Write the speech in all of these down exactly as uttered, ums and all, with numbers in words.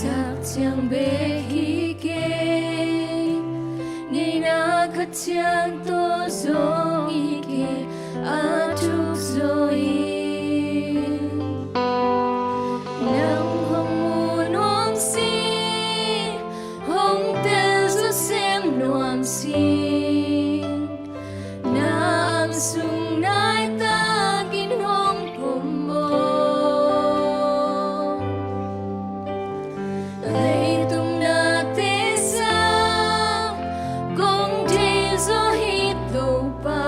Sak ciang bek hi kei, ngeina khat ciang tawh zong hi kei, a thuk zaw in. Nang hong mu nuam sing, hong tel zaw sem nuam sing. Na ang sung nai takin hong pom aw. Leitung nate sang kong thei zaw hi Topa.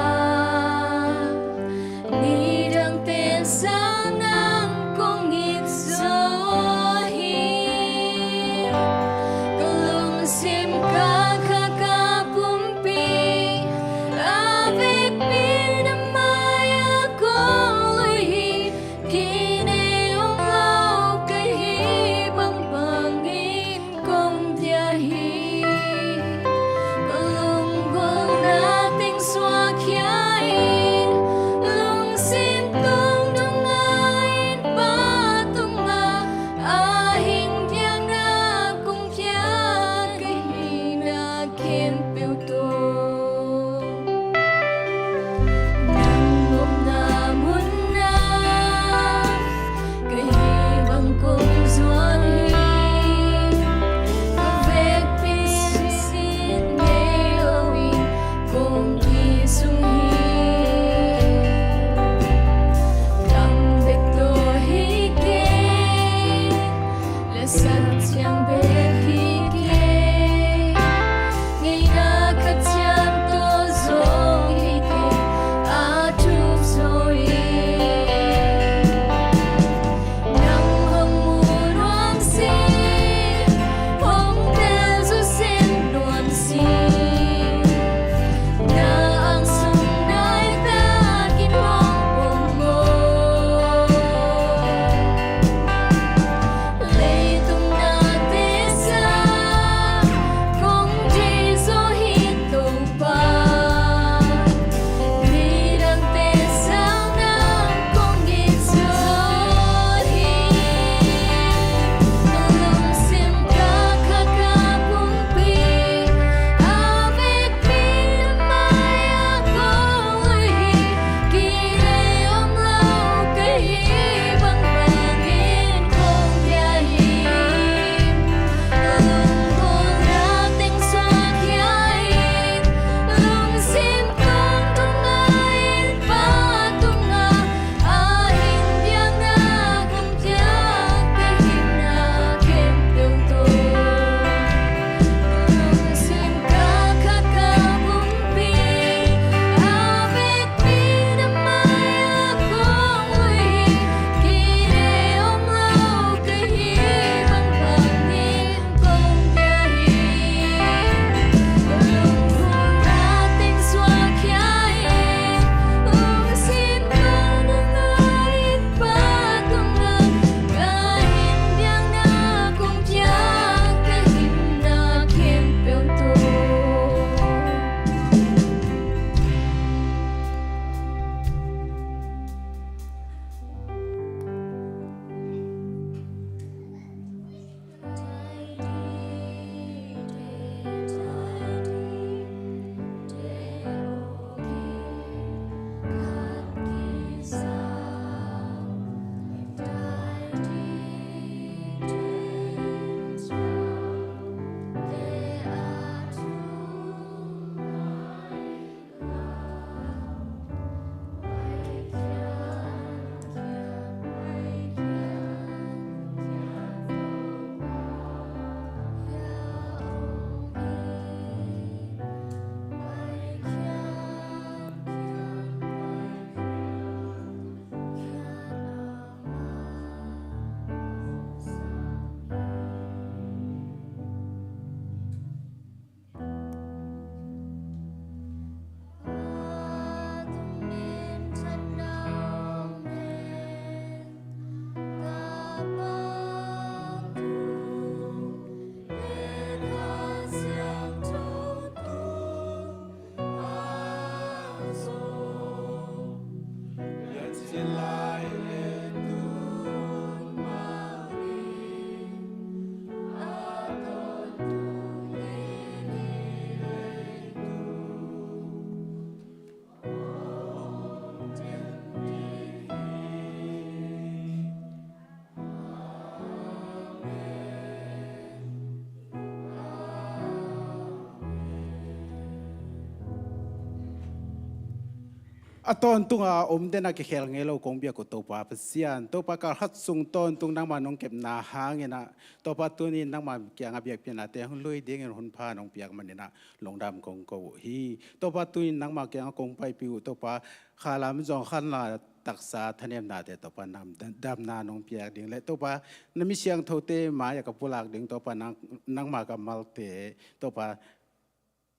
A tawntunga om den a kikhel ngei lo kong biak uh Topa Pasian, Topa, kal khat sung tawntung nangmah nong kepna hangin ah, Topa, tuni nangmah kiangah biakpiaknate hong lui dingin hun pha nong piak manin ah lungdam kong ko uh hi. Topa, tuni nangmah kiangah kong paipih uh Topa, khalam zong khanla taksa thanemnate Topa, nam damna nong piak ding le Topa, na mi siangthote mai-ah ka pulak ding Topa, nang, nangmah ka malte Topa,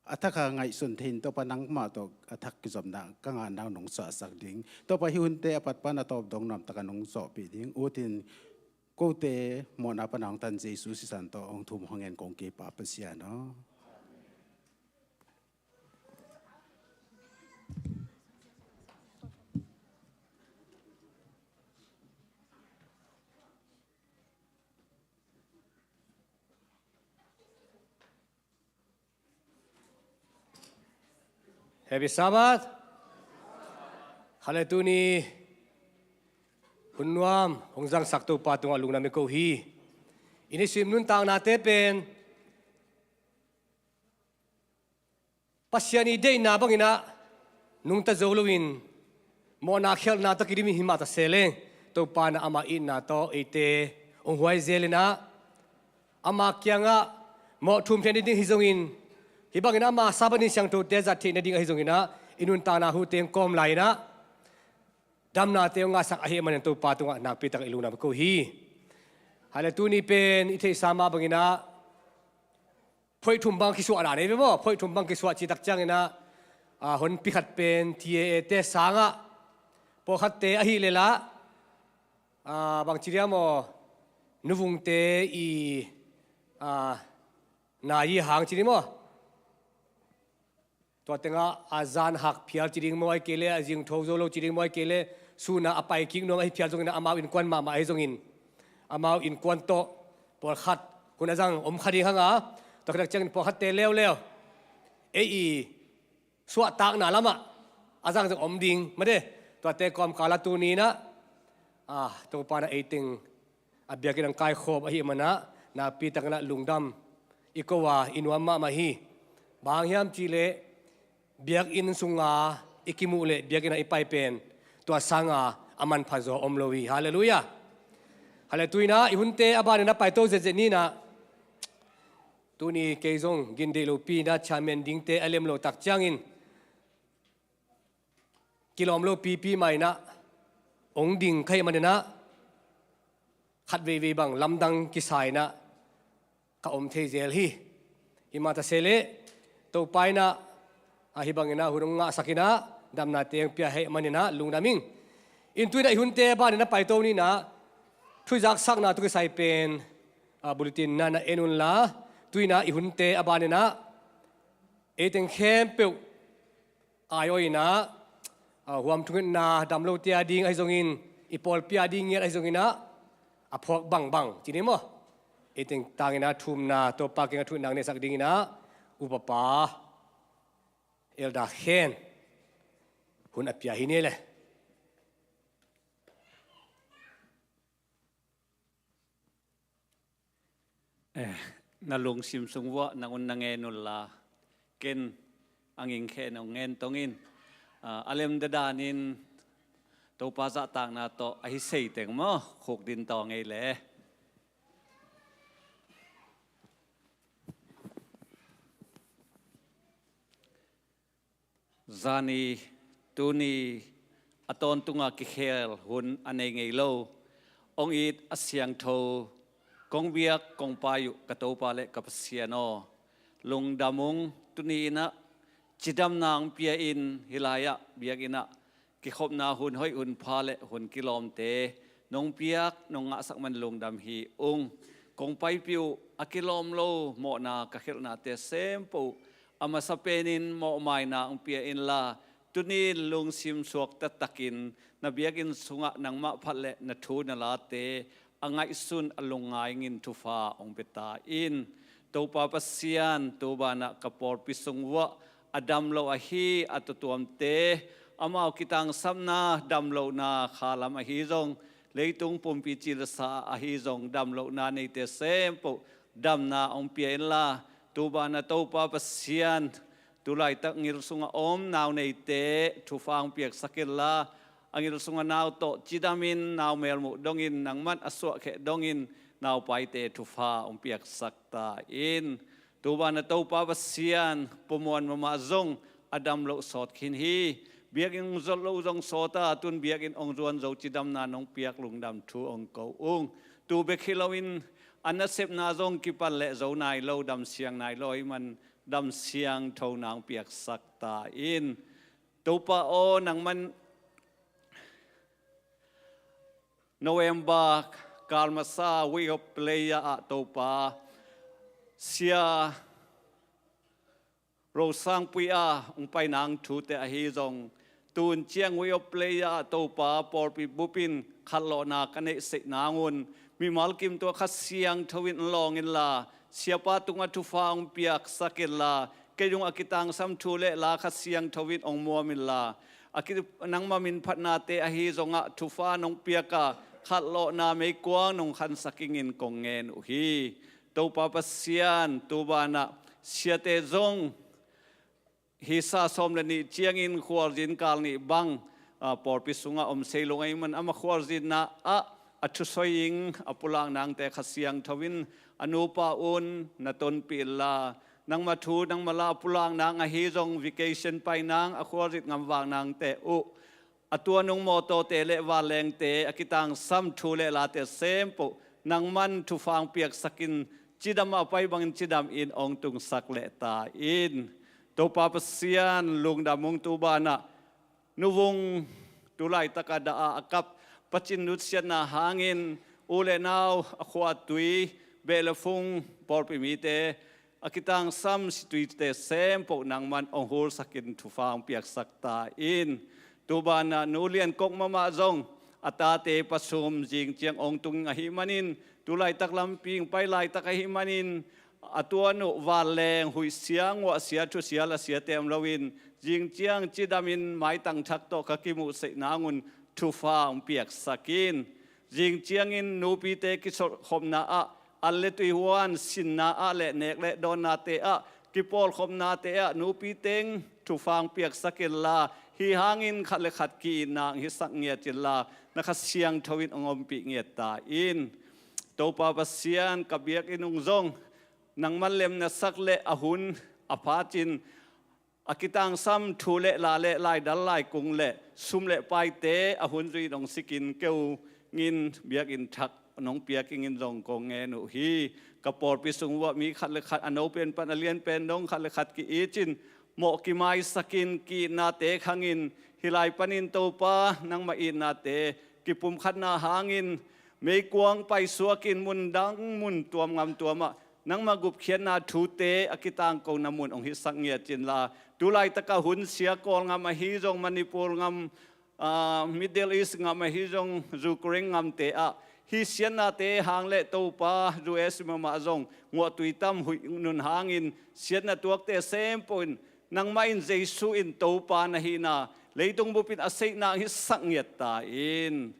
a thak a ngaihsun thei in Topa, nangmah tawh a thak kizopna ka ngah nang nong suahsak ding Topa, hih hunte a pat pan a tawp dong nuamtak a nong zawhpih ding ut in, kote mawhna pan a hong tan Jesu sisan tawh hong thum hong en kong kei Pa Pasian aw. Happy Sabbath. Hale, tuni hun nuam hong zangsak Topa tungah lungdam i ko hi. I nisim nuntaknate pen Pasian i deihna bangin ah nungta zo loin mawhna khialhna tawh kidim hi mah ta se leng, Topa in ah ama itna tawh eite hong huai zel in ah, ama kiangah mawh thum theih nading hi zongin, hih bangin ama Sabbath ni siangthote zat theih nading ahi zongin ah, i nuntakna hute hong kawm lai in ah damnate hong ngahsak ahih manin Topa tungah nakpi takin i lungdam ko hi. Hale, tuni pen i theihsa mah bangin ah phoih thum bang kisuah dan ei ve maw? Phoih thum bang kisuah cih tak ciangin ah, a, honpi khat pen T A A te sangah pawlkhatte ahih leh lah, a, bang ci diam maw, nuvungte i, a, na yi hang ci ding maw? Tua tengah a zan hak phial ci ding maw, ahih kei leh a zingtho zo lo ci ding maw, ahih kei leh sun a a pai kik nuam ahi phial zongin ah, amau innkuan mahmah ahi zongin, amau innkuan tawh pawlkhat hun a zang om kha ding hang a, tua khit tak ciangin pawlkhatte leuleu ei i suahtakna lamah a zang zong om ding mate. Tuate kawmkal ah tuni in ah, a, Topa in ah ei teng a biakinn ah hong kaikhawm ahih manin ah nakpi takin ah lungdam i ko a, i nuam mahmah hi. Bang hang hiam cih leh biakinn sunga i kimuh leh biakinn ah i pai pen tua sanga a manpha zaw om lo hi. Halleluiah. Hale, tuni in ah i hunte a banin ah paito zetzet ni in ah, tuni kei zong gin deih lopi in ah chairman dingte a lem lo tak ciangin kilawm lo pipi mah in ah hong ding ka hih manin ah, khat veivei bang lamdang kisa in ah ka om thei zel hi. Himah ta se leh Topa in ah, a, hih bangin ah hun hong ngahsak in ah damnate hong pia ahih manin ah lungdam ing. In tuni in ah i hunte a banin ah paito ni in ah, thuzaksakna tawh kisai pen, a, bulletin na na en unla, tuni in ah i hunte a banin ah ei teng khempeuh aiawh in ah, a, huam thungetna damlote a ding ahi zongin, i pawlpi a ding ngiat ahi zongin ah, a phawk bangbang ci ni maw, ei teng tangin ah thumna Topa kiangah thungetna nesak dingin ah upapa Elder Khen hun a pia hi ni le. Eh, na lungsim sung vuah nang un na ngen unla, ken a ngingkhen hong ngen tong in, ah, a lem dedanin Topa zahtakna tawh ahi seiteng maw, khukdin tawh ngei le. Zani, tuni a tawntunga kikhel hun a nei ngei lo, hong it a siangtho, kong biak kong pai uh ka Topa le ka Pasian aw, lungdam ung. Tuni in ah cidamna hong pia in, hih lai-ah biakinn ah kikhopna hun hoih hun pha le hun kilawmte nong piak nong ngahsak man lungdam hi ung. Kong paipih uh a kilawm lo mawhna ka khelhnate sempoh a masa penin mawhmaina hong pia inla, tuni in lungsim suak taktakin na biakinn sungah nangmah phat le na thu na late a ngaihsun a lungngai ngin thupha hong pia ta in. Topa Pasian, tu banah ka pawlpi sung vuah a dam lo ahi a tuamtuamte, amau kitangsapna damlohna khalam ahi zong, leitung pumpi cilsa ahi zong damlohna neite sempoh damna hong pia inla, tu banah Topa Pasian, Tu laitak ngil sungah om nau neite thupha hong piaksak inla, a ngil sungah nau tawh cidamin nau melmuh dongin nangman a suahkheh dongin naupaite thupha hong piaksak ta in. Tu banah Topa Pasian, pumuan mahmah zong a dam loh sawt khin hi. Biakinn hong zot loh zong sawta, tun biakinn hong zuan zo cidamna nong piak lungdam thu hong ko ung. Tu bek hi loin a nasepna zong kipan leh zo nai lo, dam siang nai lo ahih man dam siangtho nang piaksak ta in. Topa aw, nangman November kal masa Week of Prayer ah Topa, Sia Rosang Pui a hong pai nang thute ahi zong, tun ciang Week of Prayer ah Topa, pawlpi bupin khatlawhna ka neih seih nangun, mimal kim tua Kha Siangtho in hong lawng inla, siapa tungah thupha hong piaksak inla, kei zong a kitangsam thu le la Kha Siangtho in hong muam inla, a ki, nangma min phatnate ahi zongah thupha nong piak a, khatlawhna meikuang nong khansak ingin kong ngen uh hi. Topa Pasian, tu banah siate zong hisa sawm le nih ciangin khualzin kal nih bang, aa, pawlpi sungah om sei lo ahih man, ama khualzinna ah a thusoi ing, a pulak nangte Kha Siangtho in a nupa un na tonpih inla, nangma thu nangma la a pulak nang ahi zong vacation pai nang, a khualzin ngamvak nangte uh, a tua nung mawtawte le vanlengte, a kitangsam thu le late sempoh nangman thupha hong piaksak in, cidam a pai bangin cidamin hong tungsak leh ta in. Topa Pasian, lungdam ung. Tu banah Nu Vung tu laitak a dah a, a kap, pacin nutsiatna hangin u le nau, a khua a tui, beh le phung, pawlpi mite, a kitangsam situite sempoh nangman hong hulsakin thupha hong piaksak ta in. Tu banah Nu Lian Kok mahmah zong a tate pasum zing ciang hong tung ahih manin, tu laitak lampi hong pai laitak ahih manin, a tuan uh vanleng huih sia, nguah sia, thu sia, la siate om loin, zing ciang cidamin maitang thak tawh ka kimuh seih nangun thupha hong piaksak in. Zing ciangin nupite kisolhkhopna ah, an le tui huan sinna ah le nek le dawnnate ah, kipawlkhopnate ah, nupi teng thupha hong piaksak inla, hi hangin khat le khat ki-itna hong hisak ngiat inla, na Kha Siangtho in hong ompih ngiat ta in. Topa Pasian, ka biakinn ung zong nangman lemna sak le a hun a phatin, a kitangsam thu le la le laidal laikung le sum le paite a hun zui dong sikin keu ngin biakinn thak nong piak ingin zong kong ngen uh hi. Ka pawlpi sung uah mi khat le khat, a nopen pan a lianpen dong khat le khat ki-it in, mawh kimaisakin ki-itnate khangin, hih lai panin Topa nangmah itnate kipumkhatna hangin meikuang paisuakin, mundang mun tuam ngam tuamah nangmah gupkhiatna thute a kitangkona mun hong hisak ngiat inla, tu laitakah hun sia Kawlgam ahi zong, Manipur gam, aa, Middle East gam ahi zong, Ukraine gamte ah hih siatnate hang le Topa, U S mahmah zong nguahtui tam huih nun hangin siatna tuakte sempoh in, nangmah in Jesu in Topa na hihna leitung bupin a seihna hong hisak ngiat ta in.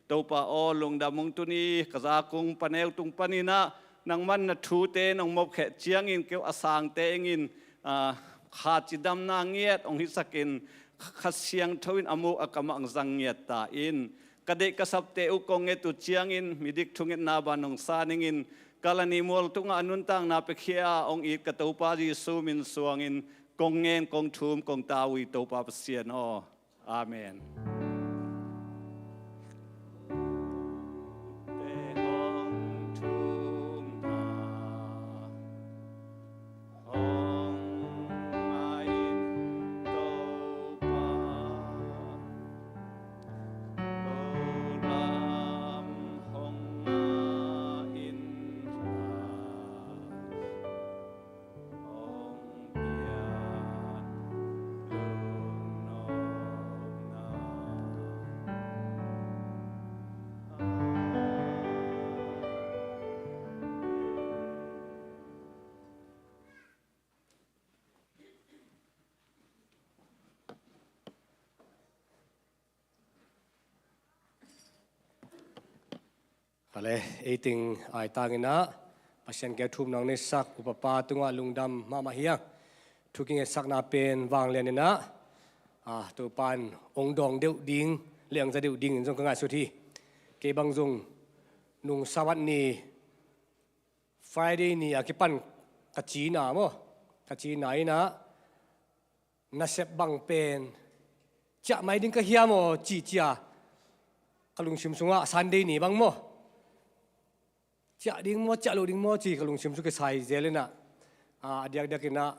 Topa aw, lungdam ung. Tuni ka zakung paneu tung paninah nangman na thute nong mopkheh ciangin keu a sangte engin, aa, kha cidamna ngiat hong hisakin, Kha Siangtho in a muk a kamah hong zang ngiat ta in. Ka deih ka sapte uh kong nget uh ciangin midik thungetna ban hong sa ningin, Kalvary mual tungah a nuntakna piakhia a hong it ka Topa Jesu min suangin kong ngen, kong thum, kong tau uh hi, Topa Pasian aw. Amen. Kale, ei teng ai tangin ah Pasian kiang thu nang neisak upapa tungah lungdam mahmah hi a. Thu kingetsakna pen vanglian inah, a, Topan ong dawng deuh ding, le ong za deuh ding in zong ka ngaihsut hi. Kei bang zong nung Sabbath ni, Friday ni a kipan ka cina maw, ka cina inah nasep bang pen ciah mai ding ka hiam aw ci cia ka lungsim sungah Sunday ni bang maw, ciah ding maw, ciah loh ding maw ci ka lungsim sung kisai zel inah, a, a diakdiak inah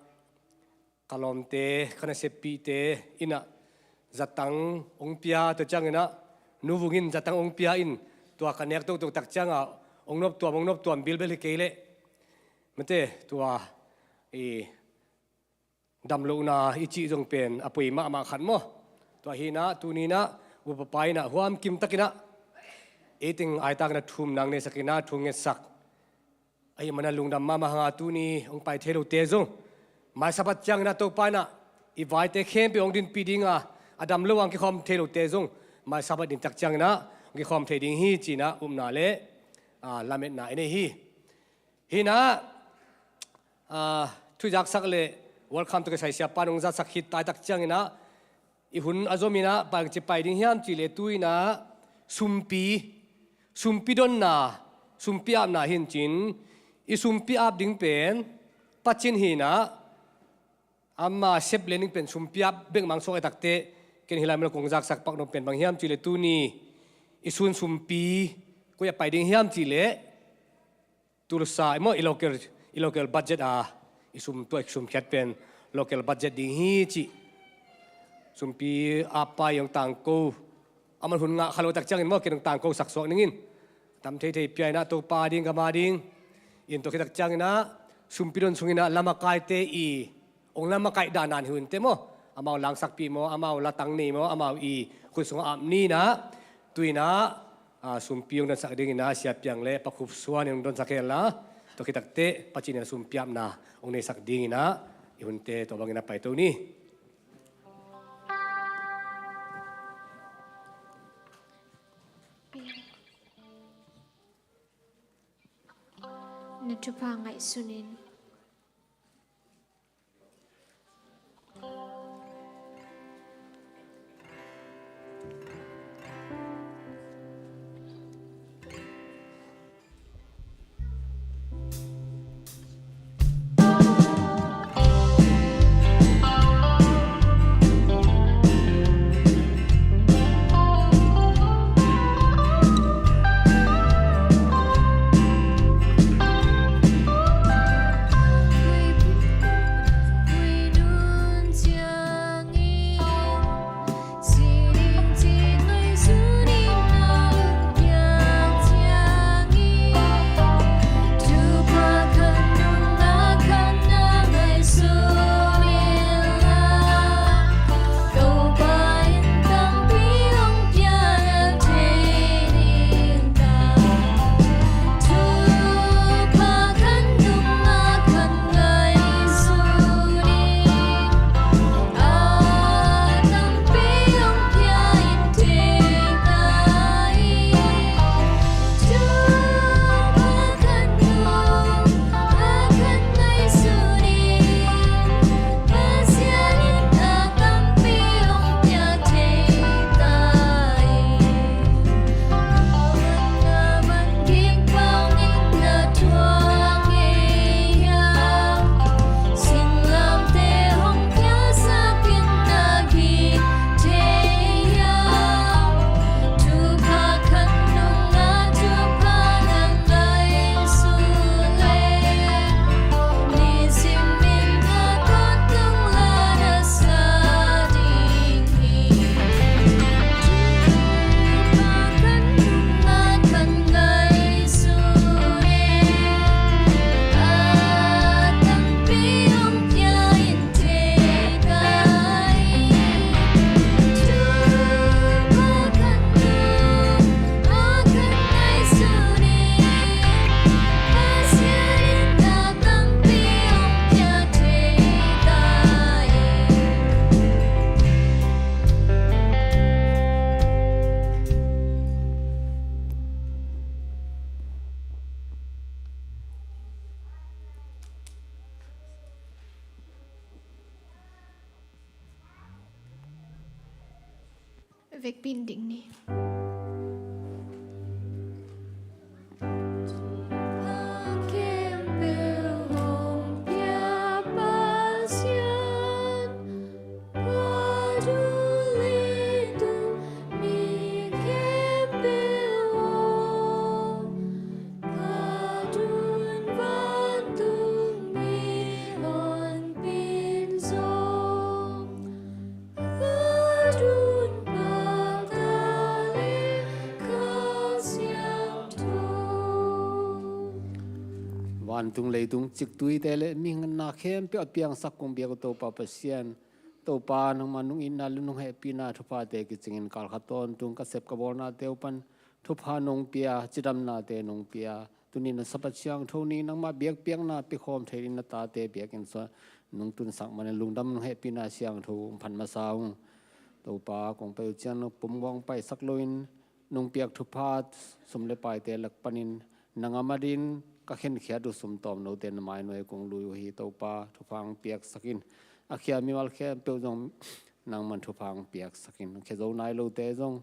ka lawmte, ka naseppihte inah zatang ong pia, tua ciang inah Nu Vung in zatang ong pia in, tua ka nek toto tak ciangah ong noptuam, ong noptuam bilbel hi kei leh mate, tua i damlohna i cih zong pen a poi mahmah khat maw. Tua hi inah tuni inah upapa inah huam kim tak inah eiteng aitak inah thum nang nesak inah thu ngetsak ahih manin lungdam mahmah hang a, tuni ong pai thei lote zong mai Sabbath ciang inah Topa inah i vaite khempeuh ong dinpih ding a, a damlo a ong kikhawm thei lote zong mai Sabbath ni tak ciang inah ong kikhawm thei ding hi ci inah upna le, a, lametna i nei hi. Hi inah, a, thu i zaksak le welcome tawh kisai siapa in ong zaksak khit taitak ciang inah i hun a zom inah bang ci pai ding hiam cih leh tu inah sumpi, sumpi donna, sumpi apna hi in cin, i sumpi ap ding pen Pa Cin hi inah ama sep le ning pen sumpi ap bek mang suak i takte, ken hi lai mel kong zaksak pak nop pen bang hiam cih leh tuni i sun sumpi koi ah pai ding hiam cih leh Tulsa i maw, i local, i local budget a i sum, tua i sum khiat pen local budget ding hi cih. Sumpi ap pai ong tangko, aman hun ngah kha lo tak ciangin maw, ken ong tangkosak suak ning in. Tam theithei pia inah Topa ding, gam a ding in, tua khit tak ciang inah sumpi don sung inah lamakaite i ong lamakaih dan dan hi un teh maw, amau langsakpih maw, amau latang nei maw, amau i khut sungah ap ni inah, tu inah, a, sumpi ong donsak ding inah Sia Piang le Pa Khup Suan in ong donsak hen la, tua khit tak teh Pa Cin inah sumpi apna ong neisak ding inah i hunte tua bang inah paito ni. Na thupha ngaihsun in. Vekpi in ding ni. Vantung leitung ciktuite le mihing na khempeuh a piangsak kong biak uh Topa Pasian, Topa nangmah nong itna le nong hehpihna thuphate kicingin kalkhat tawntung ka sep ka bawlnate uh pan thupha nong pia, cidamnate nong pia. Tuni na Sabbath siangtho ni nangmah biakpiakna piakhawm thei ding na tate biakinn sungah nong tunsak manin lungdam, nong hehpihna siangtho hong phat masa ung. Topa kong pai uh ciang na pumgawng paisak loin nong piak thupha sum le paite lak panin nang a madin ka khenkhiat uh sum tawmnote na mainuai kong lui uh hi. Topa thupha hong piaksak in. A khia mimal khempeuh zong nangman thupha hong piaksak in. Khia zo nai lote zong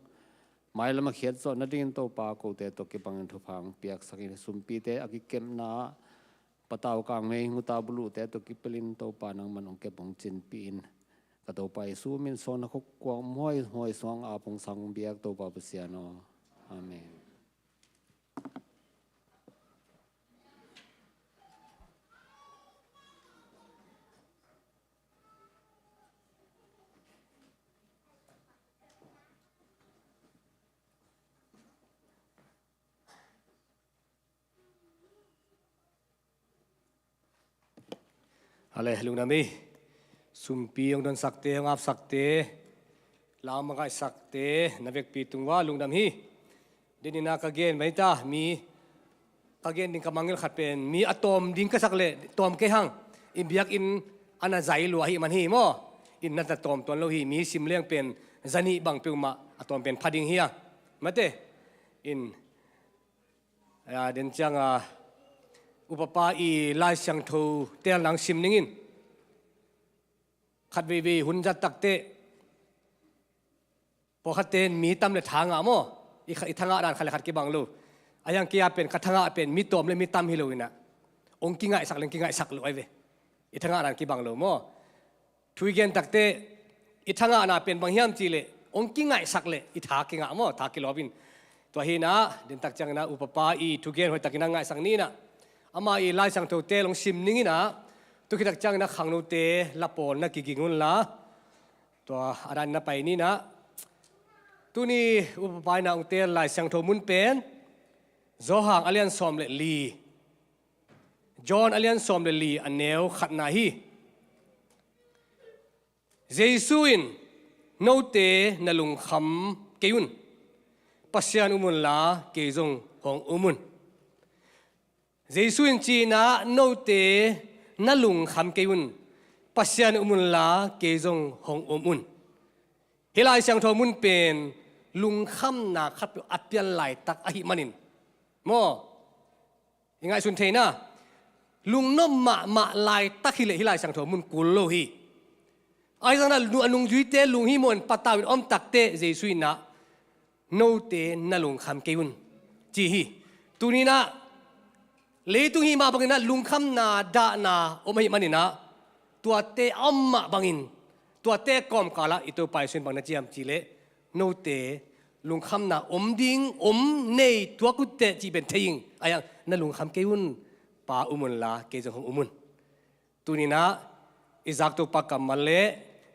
mailam a khiat zawh nadingin Topa kote tawh kibangin thupha hong piaksak in. Sumpite a kikepna ah patau kangmei, nguta buluhte tawh kipelin Topa nangman hong kep hong cinpih in. Ka Topa Jesu min suang na khukkuang mawi mawi suang a pungsang biak Topa Pasian aw. Amen. Ale, lungdam hi. Sumpi hong donsakte, hong apsakte, lam a ngaihsakte na vekpi tung uh a lungdam hi. Denina ka gen mai ta, mi ka gen ding ka mangngilh khat pen mi a tawm ding ka sak leh tawm kei hang. I biakinn a na zai lua ahih man hi maw. In na ta tawm tuan lo hi, mi sim leng pen zanih bang peuhmah a tawm pen pha ding hi a. Mate in a, den ciang a, upapa i Lai Siangtho teelna hong sim ning in. Khat veivei hun zat takteh pawlkhatte in mi tam le tha ngah maw. I kha-, i tha ngah dan khat le khat kibang lo. A hiang kei a pen ka tha ngah pen mi tawm le mi tam hi lo in a, hong kingaihsak le hong kingaihsak lo ahi ve. I tha ngah dan kibang lo maw. Thu i gen takteh i tha ngahna pen bang hiam cih leh hong kingaihsak leh i tha kingah maw, tha kilawp in. Tua hi in a, den tak ciangin a upapa i thugen hoih takin a ngaihsak ni in a, ama i Lai Siangtho teel hong sim ning in a, tu khit tak ciangin a khangnote la pawl na kiging un la. Tua a dan na pai ni in a, tuni upapa in a hong teel Lai Siangtho mun pen Johan a lian sawm le li. John a lian sawm le li a neu khatna hi. Jesu in, "Note na lungkham kei un, Pasian um un la kei zong hong um un." Jesu in ci in a, "Note na lungkham kei un, Pasian um un la kei zong hong um un." Hih Lai Siangtho mun pen lungkhamna khat a pial laitak ahih manin maw, i ngaihsun theihna, lungnop mahmah laitak hileh hih Lai Siangtho mun kul lo hi. Ahi zongin a nungzuite lunghimawh in patau in om takteh Jesu in a, "Note na lungkham kei un," ci hi. Tuni in a leitung hih mah bangin a lungkhamna dahna om ahih manin a, tuate a om mah bangin, tuate kawmkal ah i Topa Jesu in bang na ci hiam cih leh, "Note lungkhamna om ding, om nei tuak uh teh," cih pen thei ing. Ahi hang, "Na lungkham kei un, Pa um un la kei zong hong um un." Tuni in a i zak Topa kammal le,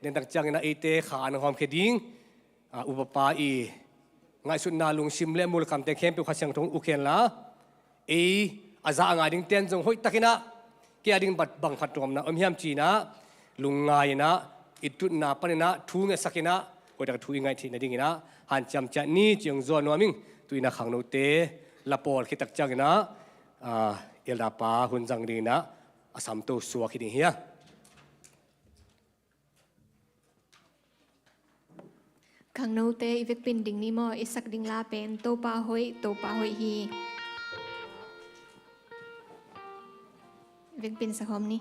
den tak ciangin a eite kha an hawmkhia ding, a, upapa i ngaihsutna lungsim le mulkamte khempeuh Kha Siangtho uk hen la, ei a za a ngai dingte in zong hoih takin a, kei a ding bang phattuamna om hiam ci in a, lungngai in a, i tutna panin a thu ngetsak in a, hoih tak thu i ngaih theih nadingin a hanciam ciat ni ci hong zuan nuam ing. Tu in a khangnote la pawl khit tak ciangin a, a, Elder pa hun zang dingin a, a samto suak hi ding hi a. Khangnote i vekpi in ding ni maw, i sak ding la pen Topa hoih, Topa hoih hi. Vekpi in sak hawm ni.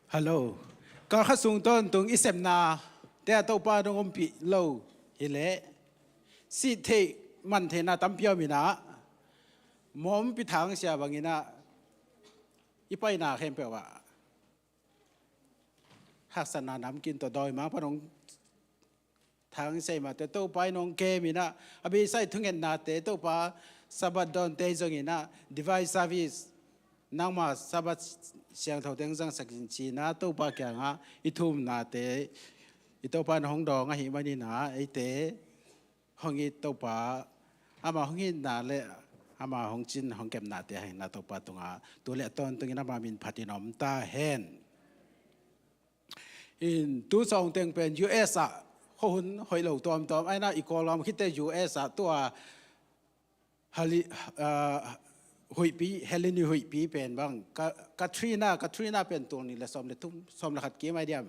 Hello. Kalkhat sung tawntung i sepna te a Topa nong ompih lo hileh sih theih man theihna tampi om inah mawmpi thangsia banginah i paina khempeuh ah haksatna namkim tawh dawimang pan hong thangsia mahte Topa in hong kem inah a beisa i thungetnate Topa Sabbath dawnte zong inah divine service nangma Sabbath siangtho teng zangsak in cinah Topa kiangah i thumnate i Topa in hong dawng ahih maninah eite hong it Topa ama hong itna le ama hong cin hong kepnate hang inah Topa tungah tu le a tawntungin ama min phatin om ta hen. In tu sawng teng pen U S ah khuahun hoih lo tuamtuam a inah i Kawlgam khite U S ah tua Hali, ah, huihpi, Helini huihpi pen bang Ka-, Katrina, Katrina pen tul nih le sawm le thum, sawm le khat kim ai diam.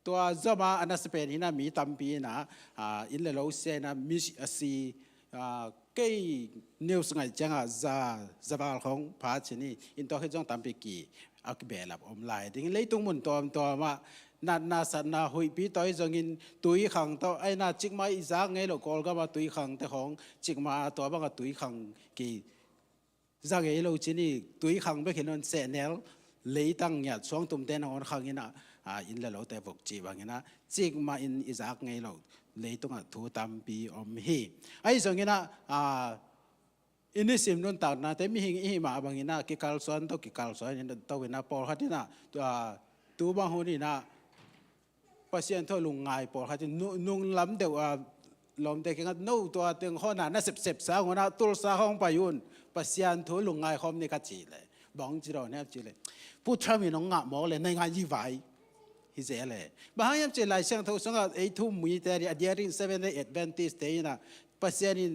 Tua zama a nasa pen hinah mi tampi inah, ah, inn le lo sia inah mi a si, ah, kei news ngaih ciangah za, za val khong pha cin hi. In tua khit zong tampi ki a kibehlap om lai ding. Leitung mun tuamtuamah natna satna huihpi tawi zongin tui khang tawh a inah cikmah i zak ngei lo Kawlgamah tui khangte khong cikmah tua bangah tui khang ki za ngei lo cin hi. Tui khang bek hi lo in sehnel leitang ngiat suangtumte nangawn khang inah, ah, inn le lote vok cih banginah cikmah in i zak ngei lo leitungah thu tampi om hi. Ahi zonginah, ah, i nisim nuntaknate mihing i hih mah banginah kikalsuan tawh kikalsuan in tawh inah pawlkhat inah, ah, tu bang hun inah Pasian thu lungngai pawlkhat in nu-, nunglam deuh a lawmte kiangah no tua teng khawna na sepsep sang unah Tulsa khawng pai un Pasian thu lungngai khawm ni ka cih leh bang ci dawn hiam cih leh Pu Trump in hong ngah mawk leh nai ngai yi vai hi zel leh bang hang hiam cih Lai Siangtho sungah ei thu mite a diarin Seventh Day Adventist te inah Pasian in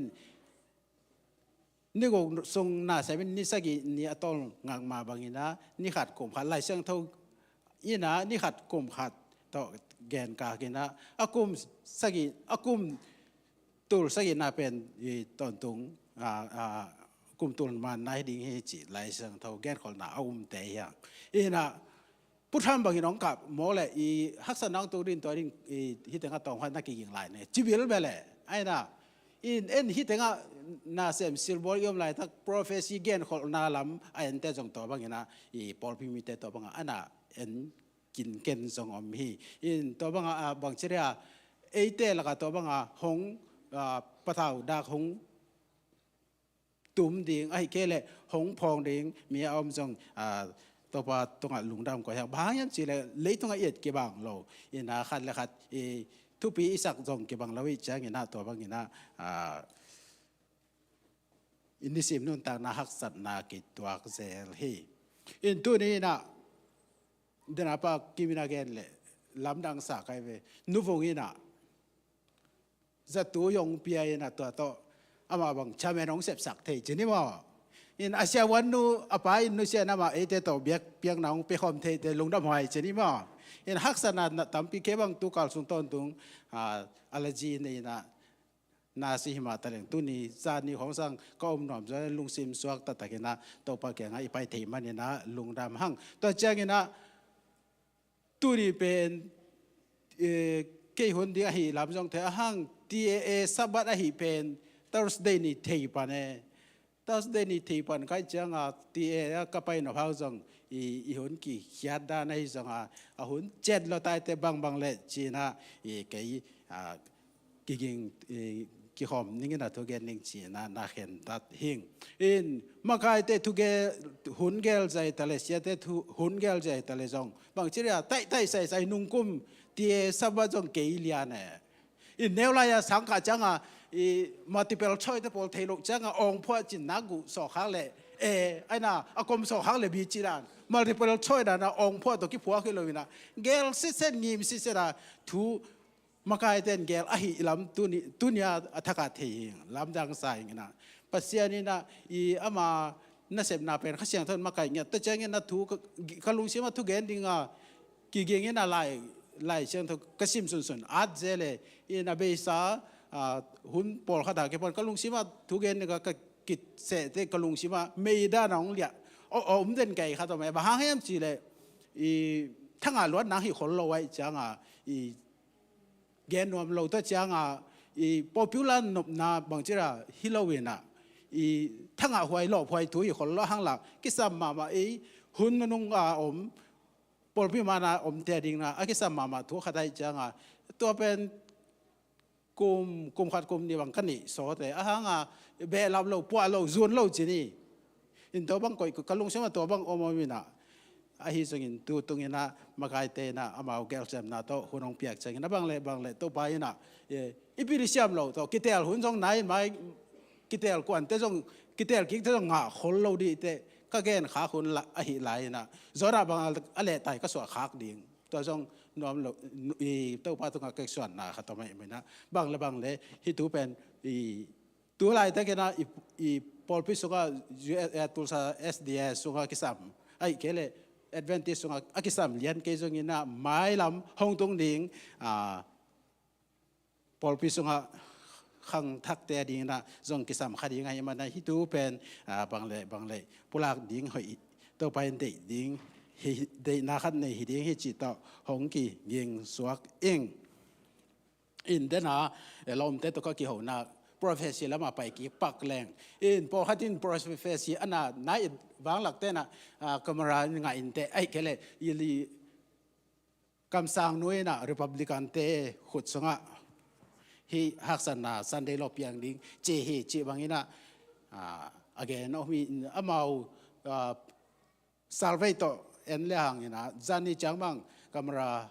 ni guk sung na semin ni sagih ni a tol ngak mah banginah ni khat kum khat Lai Siangtho inah ni khat kum khat tawh genkak inah a kum sagih a kum tul sagihna pen i tawntung, ah, ah, kum tul manna hi ding hi cih Lai Siangtho genkholhna a umte hi hang. Inah Pu Trump bangin hong kap mawk leh i haksatna hong tuk ding tua ding i hih tengah tawmkhat na kiging lai ne ci bilbel leh a inah in en hih tengah nasem silbawl i om laitak prophecy genkholhna lam a ente zong tua banginah i pawlpi mite tua bangah a na en kinken zong om hi. In tua bangah, ah, bangci dia eite lakah tua bangah hong, ah, patau dak hong tum ding ahi kei leh hong phawng ding mi a om zong, ah, Topa tungah lungdam koi hang. Bang hang hiam cih leh leitungah i et kibang lo inah khat le khat i thupi i sak zong kibang lo ih cianginah tua banginah, ah, i nisim nuntakna haksatna kituak zel hi. In tuni inah dena pa kimin a gen leh lamdang sa kai ve nuvung inah zatu yong pia inah tua tawh amah bang chamen hong sepsak thei cin hi maw? In a siavuan nu a pa in nusia in amah eite tawh biak piakna hong piakhawm theite lungdam huai cin hi maw? In haksatna na tampi kei bang tu kal sung tawntung, ah, allergy nei inah na si hi mah taleng tuni zani khawng sang ka om nuam zaw lungsim suak taktakinah Topa kiangah i pai thei maninah lungdam hang. Tua cianginah tuni pen, eh, kei hun ding ahi lam zong thei a hang T A A Sabbath ahi pen Thursday ni thei pan e. Thursday ni thei pan kai cianga T A A ka pai nop hau zong i, i hun kikhiat dan ahi zonga a hun cet lo taite bangbang le cinah i kei, ah, kiging, eh, kikhawm ningin a thugen ning cinah na khentat hing. In makaite thuge hun gel zai tale siate thu hun gel zai tale zong bangci ria taihtaih saisai nungkum T A A Sabbath zong kei lian e. In neu lai-a sangkah cianga i multiple choice te pawl thei loh cianga awngphuah cin nak guh sawkkhak le e aina a kom sawkkhak le bi ci dan multiple choice dana awngphuah tawh kiphuak hi lo ina gel sitset ngim sitset a thu makaite in gel ahi lam tuni, tunia a thaka thei hi lamdang sa hi ina Pasian ina i ama nasepna pen Kha Siangtho in makai ngiat ta ciangin a thu ka, ka lungsima thu gen dinga kiging ina lai, lai siangtho ka sim sunsun at zele ina beisa, ah, hun pawlkhat a kipon ka lungsima thu gen dinga ka kitsehte ka lungsima meida na hong liah a om den kei khat om e ba hang hiam cile i thangah luat nang hi khol lo ahih cianga i gen nuam lo, tua cianga i popular nopna bangci ra hi lo inah, i thangah huai lawphuai thu hi khol lo hang lak, kisam mahmah i hun nunung a om, pawlpi mana omte dingna a kisam mahmah thu khat ahih cianga, tua pen kum, kum khat kum nih bang ka nih sawte a hanga behlap lo, puah lo, zun lo ci ni. In tua bang koih ka lungsim a tua bang om om inah, ahi zongin tu tunginah makaite inah amau gelsemna tawh hun hong piak ciangin a bang le bang le Topa inah, eh, i pi disiam lo tawh kitel hun zong nai mai, kitel kuante zong, kitel kikte zong ngah khol lo dihte ka gen khak hun la, ahi lai inah, Jonah bang a lehtai ka suah khak ding, tua zong nuam lo, i Topa tungah ka suanna khat om ahih manin ah, bang le bang le hih tu pen i tu laitakin ah i, i pawlpi sungah, U S, eh, Tulsa S D A sungah kisam, ahih kei leh Adventist sungah a kisam lian kei zongin ah, mailam hong tung ding, ah, pawlpi sungah khangthakte a dingin ah zong kisam kha ding ahih manin ah, hih tu pen, ah, bang le bang le pulak ding hoih, Topa in deih ding hi, deihna khat nei hi ding hi cih tawh hong kiging suak ing. In dena, eh, lawmte tawh ka kihona prophecy lamah pai kik pak leng. In pawlkhat in prophecy a na, na it vanglak tenah, ah, camera in ngah in teh, ahih kei leh i li kamsang nu inah Republican te khut sungah hih haksatna Sunday law piang ding ci hi cih bangin ah, ah, a gen om hi. Amau, ah, survey tawh en le hangin ah, zani ciang bang Kamala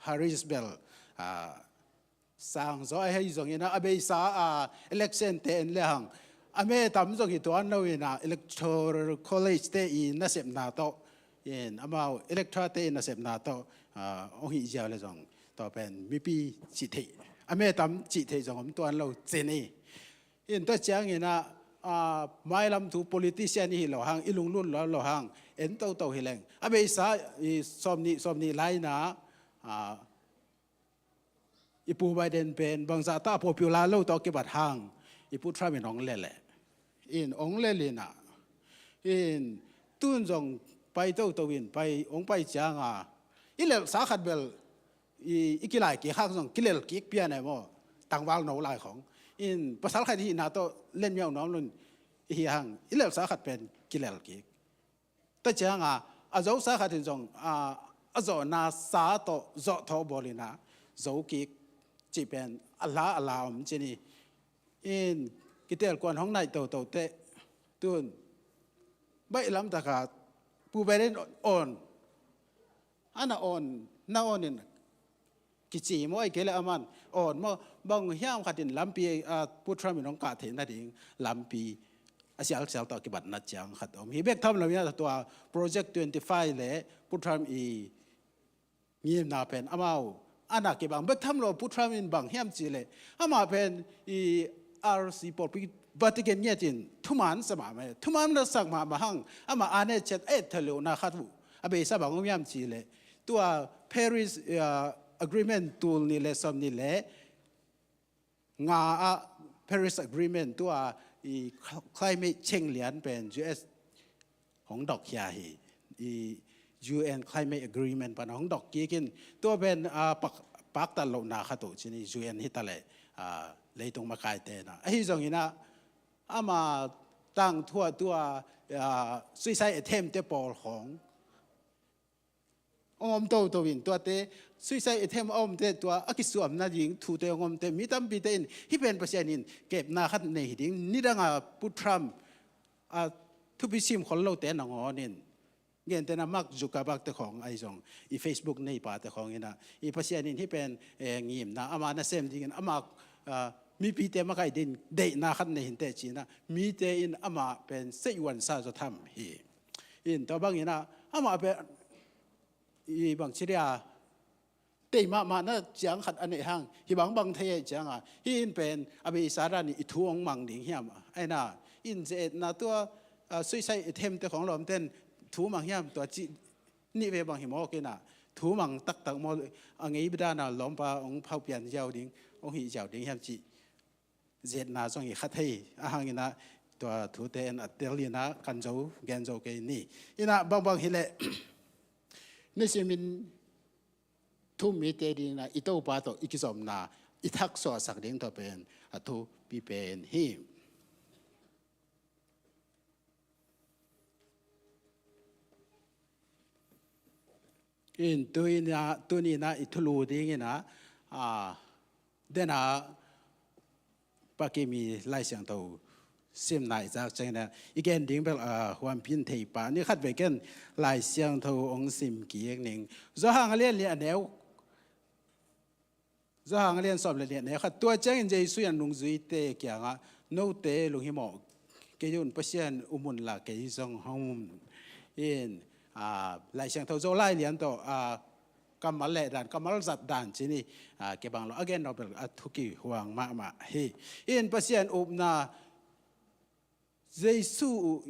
Harris bel, ah, sang zaw ahi zongin ah, a beisa, ah, election te en le hang a me tam zong hi tuan lo inah, Electoral College te i nasepna tawh in, amau electoral te i nasepna tawh, ah, hong hih ziau le zong tua pen mipi cih theih, a me tam cih theih zong om tuan lo ci ni. In tua ciangin ah, ah, mailam thu politician i hi lo hang, i lunglut lo, lo hang en toto hi leng, a beisa i sawmnih, sawmnih lai inah, ah, i Pu Biden pen bangzah ta popular lo tawh kibat hang, i Pu Trump in hong lel leh. In hong lel inah, in tun zong pai toto in pai, hong pai cianga i lelhsa khat bel i, i kilai kik hang zong kilel kik pian e maw, tangval no lai khong. In pasal khat i hihna tawh lenmiau nuam lo in i hi hang, i lelhsa khat pen kilel kik. Tua cianga a zosa khat in zong, a, a zawhna sa tawh zawh thawh bawl inah zo kik cih pen a hla a la om ci ni. In kitel kuan hong naih toto teh, tun baih lamtaka Pu Biden on, a na on, na on in kici maw, ahih kei leh aman on maw, bang hiam khat in lampi, ah, Pu Trump in hong kah theih nading lampi a sialsial tawh kibatna ciang khat om hi. Bek tham lo inah tua Project twenty-five le Pu Trump i ngimna pen amau a na kibang. Bek tham lo Pu Trump in bang hiam cih leh, amah pen i R C pawlpi Vatican ngiat in thuman sa mahmah, thuman na sak mahmah hang, amah a ne chet et thalona khat uh a beisa bang om hiam cih leh, tua Paris, ah, Agreement tul nih le sawmnih le nga ah, Paris Agreement tua i cl-, climate change lian pen U S hong dok khia hi. I U N Climate Agreement pan hong dok kik in, tua pen, ah, pak, paktat lohna khat uh ci ni, U N hi ta leh, ah, leitung makaite na. Ahi zongin ah, ama tangthu ah tua, ah, suicide attempt te pawl khong hong om toto in, tuate suicide attempt a omte tua a kisuam nading thute hong omte, mi tampite in hih pen Pasian in kepna khat nei hi ding, nidanga Pu Trump a thupi sim khol lote nangawn in, gentehna Mark Zuckerberg te khong ahi zong, i Facebook neipa te khong inah, i Pasian in hih pen, eh, ngimna ama nasem dingin ama, ah, mipite makaih dingin deihna khat nei hi inteh ci inah, mite in amah pen seihuan sa zaw tham hi. In tua bang inah amah pen i bang ci dia, tei mahmahna ciang khat a neih hang, hih bangbang thei ahih cianga, hih in pen a beisa dan in i thu hong mang ding hiam? Ahi na, in ze-etna tua, ah, suicide attempt te khong lawmten thu mang hiam, tua cih nih ve bang hi mawk inah, thu mang taktak maw, a ngei bidana lawmpa hong phaupian ziau ding, hong hih ziau ding hiam cih zetna zong hi kha thei. A hang inah tua thute in a tel inah kan zo, gen zo kei ni. Inah bangbang hileh, nisim in thu-um mite dingin ah i Topa tawh i kizopna i thaksuahsak ding tawh pen a thupi pen hi. In tuni-in ah, tuni-in ah i thulu dingin ah, a, den a Pa Kim i Lai Siangtho simna i zak ciangin ah i gen ding bel, a, huampin thei pah ni. Khatvei ken Lai Siangtho hong sim kik ning. Johan a lian li a neu Johan a lian sawm le li a neu khat. Tua ciangin Jesu in a nungzuite kiangah, "Note lunghimawh, kei un, Pasian um unla kei zong hong um in," a, Lai Siangtho Zolai lian tawh, a, kammal leh dan, kammal zat dan ci ni, a, kibang lo, a gen lo bel a thukihuang mahmah hi. In Pasian upna Jesu,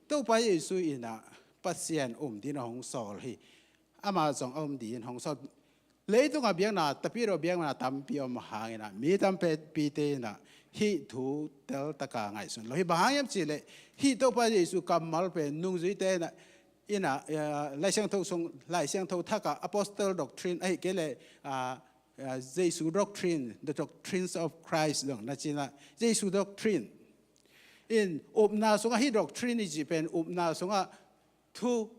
Topa Jesu in ah Pasian um dingin hong sawl hi. Amah zong a um dingin hong sawl. Leitungah biakna, Tapidaw biakna tampi om hangin ah mi tampite in ah hih thu teltaka ngaihsun lo hi. Bang hang hiam cihleh hih Topa Jesu kammal pen nungzuite in ah, in ah, eh, Lai Siangtho sung, Lai Siangtho thakah apostle doctrine, ahih kei leh, ah, ah, Jesu doctrine, the doctrines of Christ zong na ci in ah, Jesu doctrine. In upna sungah hih doctrine i cih pen upna sungah thu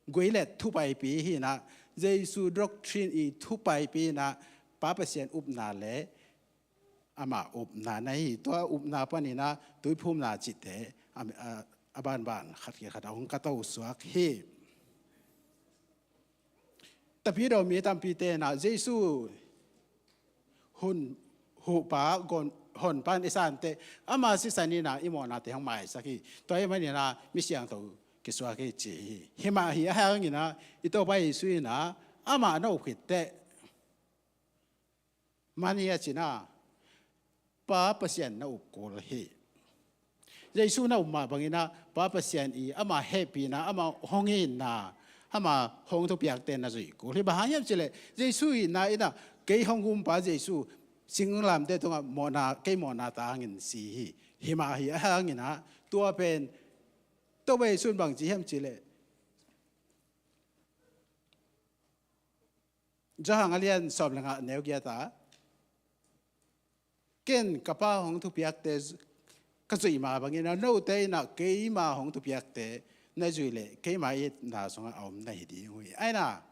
guilet, thu paipi hi in ah, Jesu doctrine i thu paipi in ah Pa Pasian upna le amah upna na hi. Tua upna panin ah tuiphumna cihte a, a, a banban khat khit khat a hong ka to suak hi. Tapidaw mi tampite in ah Jesu hun, huhpa, gon, honpa in i san teh, ama sisan in ah i mawhnate hong maisak hi. Tua ahih manin ah mi siangtho kisuak hi ci hi. Hi mah hi, ahih hangin ah i Topa Jesu in ah amah na up khit teh, mani a cina Pa Pasian na up kul hi. Jesu na up mah bangin ah Pa Pasian i ama hehpihna, ama hong itna, ama hong thupiakte na zuih kul hi. Bang hang hiam cihleh Jesu itna in ah kei hong umpa Jesu singlamteh tungah mawhna, kei mawhna tangin si hi. Hi mah hi, ahih hangin ah tua pen Topa Jesu in bang ci hiam cihleh, Johan a lian sawm le nga neu giat ah, "Ken ka Pa hong thupiakte ka zuih mah bangin ah note in ah keima hong thupiakte na zuih leh keima itna sungah a om na hi ding uh hi." Aina,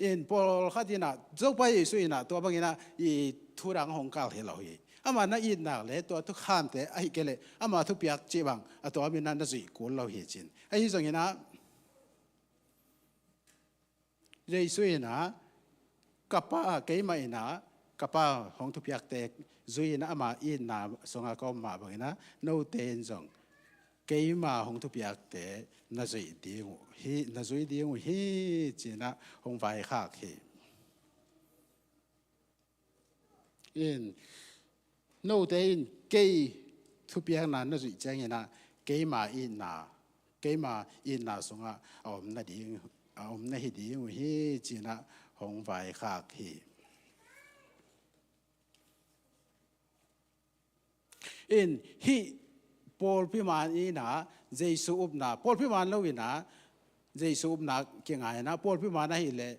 in pawlkhat in ah Topa Jesu in ah tua bangin ah i thu dang hong kal hi lo hi. Amah na itna le tua thukhamte ahih kei leh ama thupiak cih bang a tuamin ah na zuih kul lo hi cin. Ahi zongin ah Jesu in ah, "Ka Pa, keimah in ah ka Pa hong thupiakte zui in ah ama itna sungah ka om mah bangin ah note in zong keima hong thupiakte na zuih ding uh hi, na zui ding uh hi," ci-in ah hong vaikhak hi. In, note in kei thupiakna na zuih ciangin ah keima itna, keima itna sungah a om na ding, a om na hi ding uh hi, ci-in ah hong vaikhak hi. In, hih pawlpi man in ah Jesu upna, pawlpi man lo in ah Jesu upna kingai in ah, pawlpi man ahih leh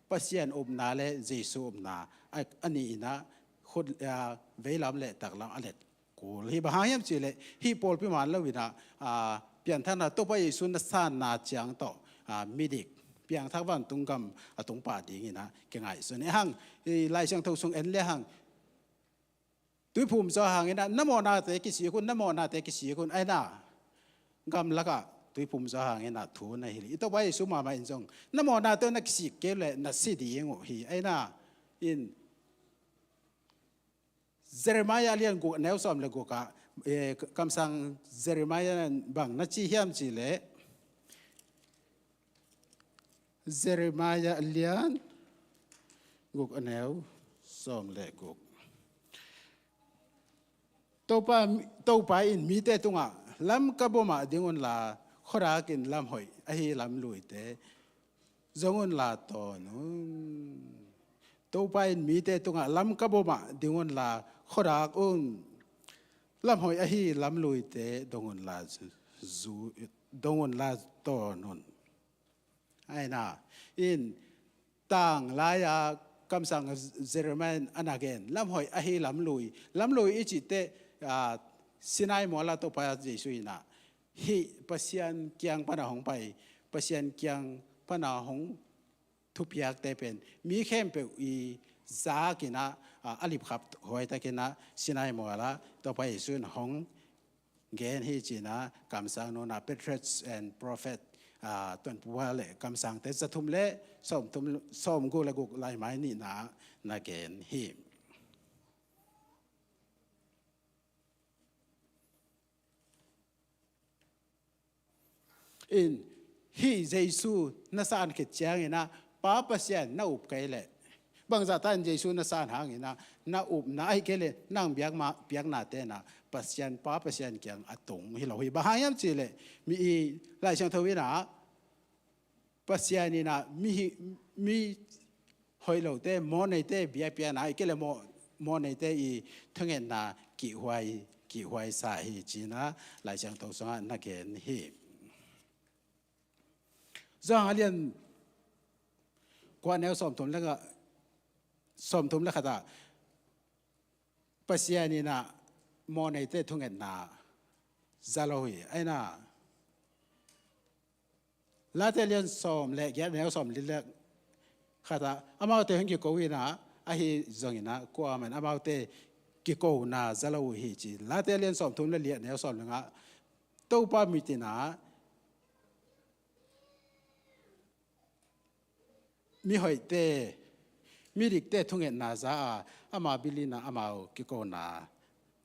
Pasian upna le Jesu upna a, a nih in ah khut, a, veilam le taklam a let kul hi. Bang hang hiam cihleh hih pawlpi man lo in ah, a, pianthakna Topa Jesu na sanna ciang tawh, a, midik, piangthak vantung gam a tung pah dingin ah kingaihsun. Ahih hang, i Lai Siangtho sung en le hang, "Tuiphum Johan in ah na mawhnate kisik un, na mawhnate kisik un," aina, gamlakah Tuiphum Johan in ah thu na hilh hi. I Topa Jesu mahmah in zong, "Na mawhnate na kisik kei leh na si ding uh hi," aina. In, Jeremiah a lian guk a neu sawm le guk ah, eh, kamsang Jeremiah in bang na ci hiam cihleh, Jeremiah a lian guk a neu sawm le guk. Topa, Topa in mite tungah, "Lamkap bawmah ding unla, khuadak in lamhoih ahi lamluite zong unla tawn un." Topa in mite tungah, "Lamkap bawmah ding unla, khuadak un, lamhoih ahi lamluite dong unla zu, dong unla tawn un." Aina, in, tanglai-a kamsang Jeremiah in a na gen lamhoih ahi lamlui. Lamlui i cih teh, ah, Sinai mual ah Topa Jesu in ah hih Pasian kiang pana hong pai, Pasian kiang pana hong thupiakte pen mi khempeuh i zak in ah, ah, a lipkhap huaitakin ah Sinai mual ah Topa Jesu in hong gen hi ci-in ah kamsang nunah Patriarchs and Prophet, ah, Tuanpua le kamsangte za thum le sawm thum, sawm guk le guk laimai nihna na gen hi. In, hih Jesu na san khit ciangin ah Pa Pasian na up kei leh, bangzah ta in Jesu na san hangin ah na upna ahih kei leh nang biak ma, biaknate in ah Pasian, Pa Pasian kiang a tung hi lo hi. Bang hang hiam cih leh mi i Lai Siangtho in ah Pasian in ah mi hi, mi hoih lote, mawhneite biakpiakna ahih kei leh mawh, mawhneite i thungetna kihhuai, kihhuai sa hi ci-in ah Lai Siangtho sungah na gen hi. Johan a lian kua, neu sawm thum le nga, sawm thum le khat ah Pasian in ah mawhneite thungetna za lo hi. Ahi na, Late lian sawm le giat, neu sawm li le khat ah amaute hong kiko in ah, ahi zongin ah kuamah in amaute kikona za lo uh hi ci. Late lian sawm thum le li ah, neu sawm le nga ah Topa mit in ah mihoihte, midikte thungetna za a, ama bil in ah amau kikona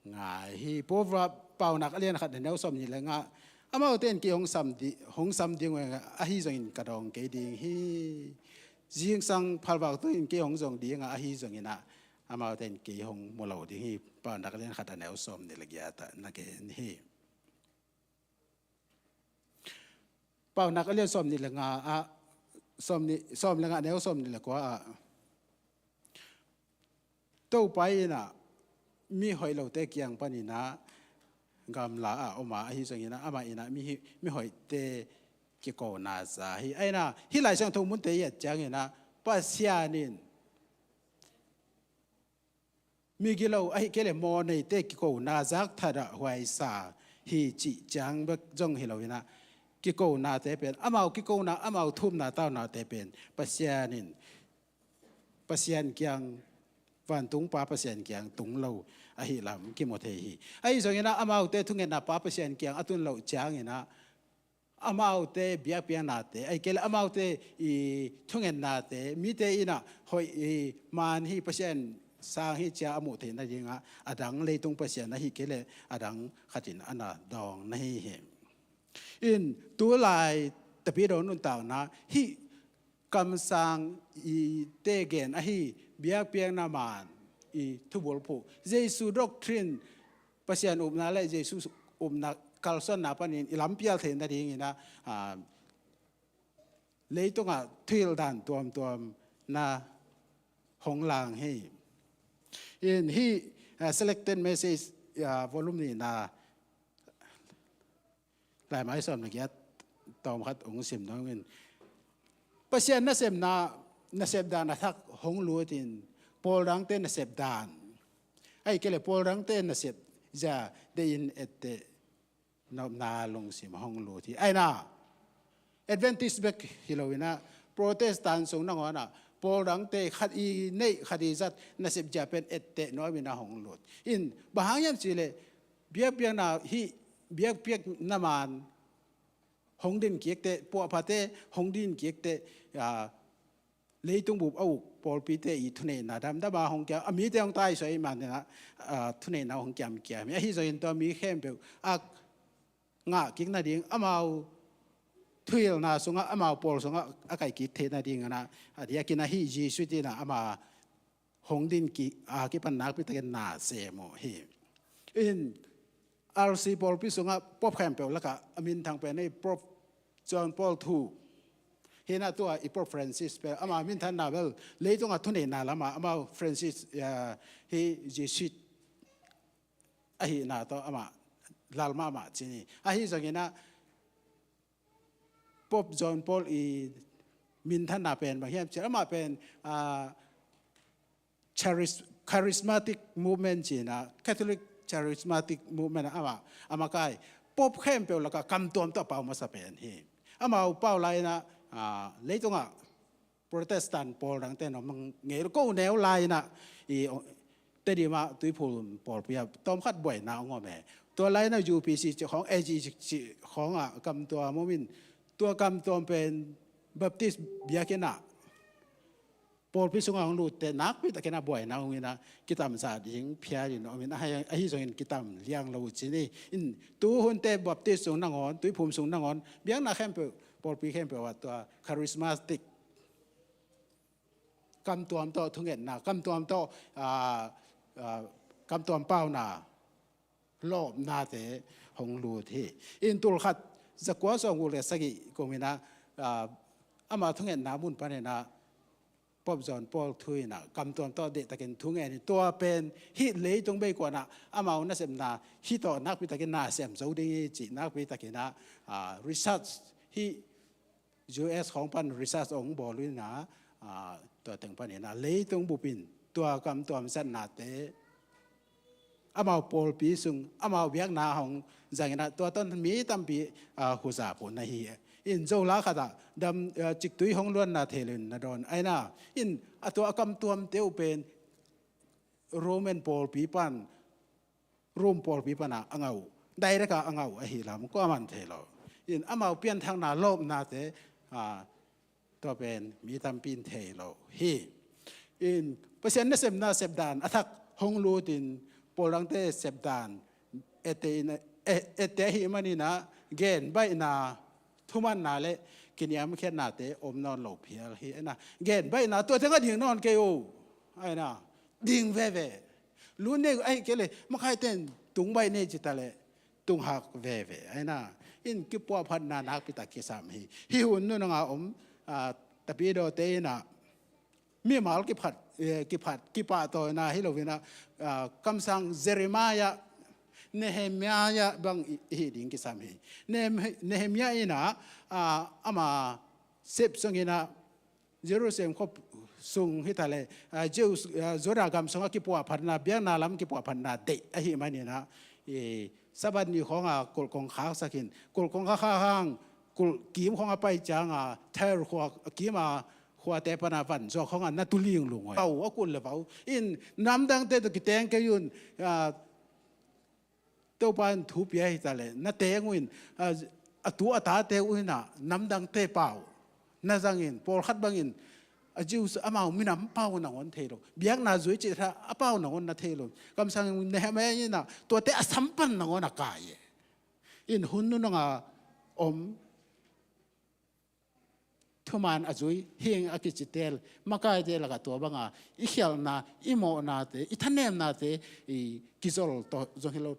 ngai hi. Proverbs, Paunak a lian khat, neu sawm nih le nga ah amaute in kei hong sam di, hong sam ding uh hi, ahi zongin ka dawng kei ding hi. Zingsang phalvak tu in kei hong zong ding a, ahi zongin ah amaute in kei hong mu lo ding hi. Paunak a lian khat, neu sawm nih le giat ah na gen hi. Paunak a lian sawm nih le nga ah, sawm nih, sawm le nga, neu sawm nih le kua ah Topa in ah mihoih lote kiang panin ah gamla a om a, ahi zongin ah amah in ah mi, mihoihte kikona za hi. Ahi na, hih Lai Siangtho munte i et ciangin ah Pasian in migilo ahih kei leh mawhneite kikona zakthat ah huaisa hi cih ciang bek zong hi lo in ah, kikonate pen, amau kikona, amau thumna taunate pen Pasian in, Pasian kiang, vantungpa Pasian kiang tung lo ahih lam kimu thei hi. Ahi zongin ah amaute thungetna pa Pasian kiang a tun loh ciangin ah amaute biakpiaknate, ahih kei leh amaute i thungetnate mite in ah hoih i man hi, Pasian sang hi ci-a a muh theih nading ah a dang leitung pasian ahih kei leh a dang khat in a na dawng na hi hi. In, tulai Tapidaw nuntakna hih kamsang i te gen ahi biakpiakna man i thubulphuh, Jesu doctrine, Pasian upna le Jesu upna kalsuanna panin i lampial theih nadingin ah, ah, leitungah thuhilh dan tuamtuam na hong lang hi. In, hih, ah, selected message, ah, volume nihna, laimai sawm le giat tawm khat hong sim dong in. Pasian nasepna, nasep dan a thak hong lut in, pawl dangte nasep dan, ahih kei leh pawl dangte nasep zia deih in etteh nopna lungsim hong lut hi. Ahi na, Adventist bek hi lo in ah, Protestant sung nangawn ah pawl dangte khat i neih, khat i zat nasep zia pen etteh nuam in ah hong lut. In, bang hang hiam cih leh biakpiakna hih, biakpiakna man hong din kik teh, puahphate hong din kik teh, ah, leitung bup a uk pawlpite i thuneihna damdam a hong kiam, a mite hong taisuah i man in ah, ah, thuneihna hong kiamkiam hi. Ahi zongin tua mi khempeuh a ngah kik nading, amau thuhilhna sungah, amau pawl sungah a kaih kik theih nading in ah, a diakin ah hih Jesuit in ah ama hong din ki, a kipan nakpi takin na sem uh hi. In, R C pawlpi sungah Pope khempeuh lakah a minthang pen ei Pope John Paul thu hi in ah, tua i Pope Francis pen ama minthanna bel leitungah thuneihna lamah amau Francis, ah, hi Jesuit ahihna tawh amah lal mahmah ci ni. Ahi zongin ah Pope John Paul i minthanna pen bang hiam cih leh amah pen, ah, charis-, charismatic movement ci-in ah, Catholic charismatic movement ah amah, a makai Pope khempeuh lakah kamtuam tawh a pau masa pen hi. Amau pau lai-in ah, ah, leitungah Protestant pawl dangte in om ngei lo, ko neu lai-in ah, i, Tedim ah Tuiphum pawlpi ah tawmkhat buaina hong om e. Tua lai-in ah U P C cih khawng, A G cih khawng ah kamtuam om in, tua kamtuam pen Baptist biakinn ah pawlpi sungah hong lutte nakpi takin ah buaina hong in ah, kitamzah ding phial in om in, ahi, ahi zongin kitam liang lo uh ci ni. In, tu hunte Baptist sung nangawn, Tuiphum sung nangawn, biakna khempeuh, pawlpi khempeuh ah tua charismatic kamtuam tawh thungetna, kamtuam tawh, ah, ah, kamtuam pauna, lawpnate hong lut hi. In, tul khat za kua sawmguk le sagih kum in ah, ah, ama thungetna mun panin ah Pope John Paul thu in ah kamtuam tawh deihtakin thungen hi. Tua pen hih leitung bei kuan ah amau nasepna hih tawh nakpi takin na sem zo ding hi cih nakpi takin ah, ah, research, hih U S khawng pan research hong bawl uh in ah, ah, tua teng panin ah leitung bup in tua kamtuam zatnate amau pawlpi sung, amau biakna hong zang in ah, tua tawh mi tampi, ah, huzap uh na hi. In, Zola khat ah dam, ah, ciktui hong luanna thei lo in na dawn. Ahi na, in, a tua a kamtuamte uh pen Roman pawlpi pan, Rome pawlpi pan ah a ngah uh, direct ah a ngah uh ahi lam kuaman thei lo. In, amau pianthakna lawpnate, ah, tua pen mi tampi in thei lo hi. In, Pasian nasepna sepdan a thak hong lut in, pawl dangte sepdan ette in, eh, ette ahih manin ah genbaihna, thumanna le kiniamkhiatnate om nawn lo phial hi. Ahi na, genbaihna tua teng ah ding nawn kei uh. Ahi na, ding veve. Lu nei uh, ahih kei leh makaite in tungbaih nei ci ta leh tunghak veve. Ahi na, in, kipuahphatna nakpi tak kisam hi. Hih hun nunung a om, ah, Tapidawte in ah mimal kiphat, eh, kiphat, kipahtawina hi lo in ah, ah, kamsang Jeremiah, Nehemiah bang i, i hih ding kisam hi. Nehem-, Nehemiah in ah, ah, ama sep sung in ah Jerusalem khua sung hi ta leh, ah, Jews, ah, Judah gam sungah kipuahphatna, biakna lam kipuahphatna deih ahih manin ah, i, Sabbath ni khawng a kulh kong khaksak in, kulh kong kha khak hang, kulh kim khawng a pai ciang a, Tyre khua kim a, khuate pan a van zuak khawng a na tu linglung uh. Vau a kulh le vau. In, namdangte tawh kiteng kei un, ah, Topa in thu pia hi ta leh na teng uh in, ah, a tu a tate uh in ah namdangte pau na zang in, pawlkhat bangin a Jews amau minam pau nangawn thei lo, biakna zui cih tha a pau nangawn na thei lo. Kamsang Nehemiah in ah tuate a sam pan nangawn a kai e. In, hun nunung a om thuman a zui, hing a kici tel, makaite lakah tua bang a i khialhna, i mawhnate, i thanemnate, i kizol tawh zong hi lo,